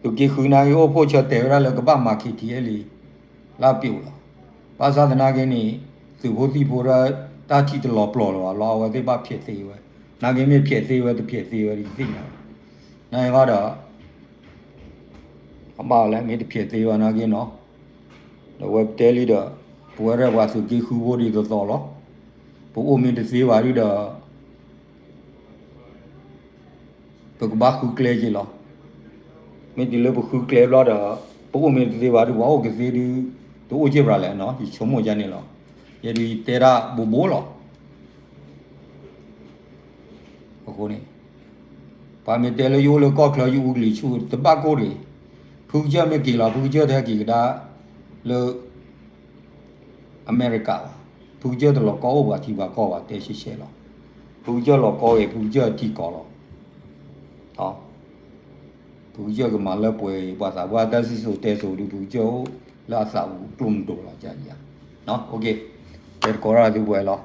သုးက့ဃုနာ်က့ အိၣ်ဖှိၣ်ဆၢတဲာ်ဝဲဒၣ်လၢကဘၣ်မၤ K T L A လၢအပျိာ်လီၤ. ဘၣ်ဆၣ်သနာ်က့န့ၣ် သုးဖိသံၣ်ဖိဒီး တၢ်ထံၣ်တလီၤပျီၢ်လၢၤဘၣ်လီၤ. အဝဲသ့ၣ်ဘၣ်ဖျဲးသ့ဝဲ, နာ်က့မ့ၢ်ဖျဲးသ့ဝဲတဖျဲးသ့ဝဲဒ်ယသ့ၣ်ညါဘၣ်. နာ်က့ဘၣ်ဒီး အဘၣ်လဲၣ် မ့ၢ်တဖျဲးသ့ဝဲနာ်က့နီၤ, ဒီးဝဲပတဲလံဒီး ပဝဲရဲၣ်ပှၤသုးက့ဃုဖိဒ်သိးသိးလီၤ. ပအိၣ်မ့ၢ်တသ့ဘၣ်ဒုဒီး ပကဘၣ်ဃုကျဲက့ၤလီၤ. မ့ၢ်တုၤလၢပဃုကျဲဘျီဒီး ပအိၣ်မ့ၢ်တသ့ဘၣ်ဒု ပှၤအိၣ်ကသ့ဒု တအိၣ်က့ၤဘၣ်လဲၣ်နီၤ, ယဆိကမိၣ်ယါန့ၣ်လီၤ. ယဲဒုယတဲဒၣ်ဘိးဘိးလီၤ. အဃိန့ၣ် ပှၤမ့ၢ်တဲလၢယအိၣ်လၢကီၢ်ချၢယအူကလံၤဆူၣ်တဘၣ်ကိၢ်တဂ့ၤ, ဖုကစၢၢ်မ့ၢ်က့ၤလီၤ ဖုကစၢၢ်တဟဲက့ၤကဒါလၢ အမဲရကၤဘၣ်, ဖုကစၢၢ်တလီၤကီအိၣ်ပှၤထံပှၤကီၢ်ဘၣ် တဲရှဲရှဲလီၤ. ဖုကစၢၢ်လီၤကီဂ့ၤ ဖုကစၢၢ်ထံကီၢ်လီၤ. ဖုကစၢၢ်ကမၤလၢပှဲၤအံၤ ပှၤသးပှၢ်တၢ်စံၣ်စိၤတဲစိၤဒု ဖုကစၢၢ်အိၣ်လၢအသးပူၤကျိမုၢ်ဒိၣ်လီၤ ယၤယၤ. တဲသကိးတၢ်သုပှဲၤလီၤ.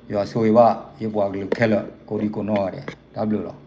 ယွၤဆိၣ်ဂ့ၤဘၣ် ယပှၤကလုာ်ခဲလၢာ် ကိးဒံကိးနီၢ်ဂၤဒဲး တၢ်ဘျုးလီၤ.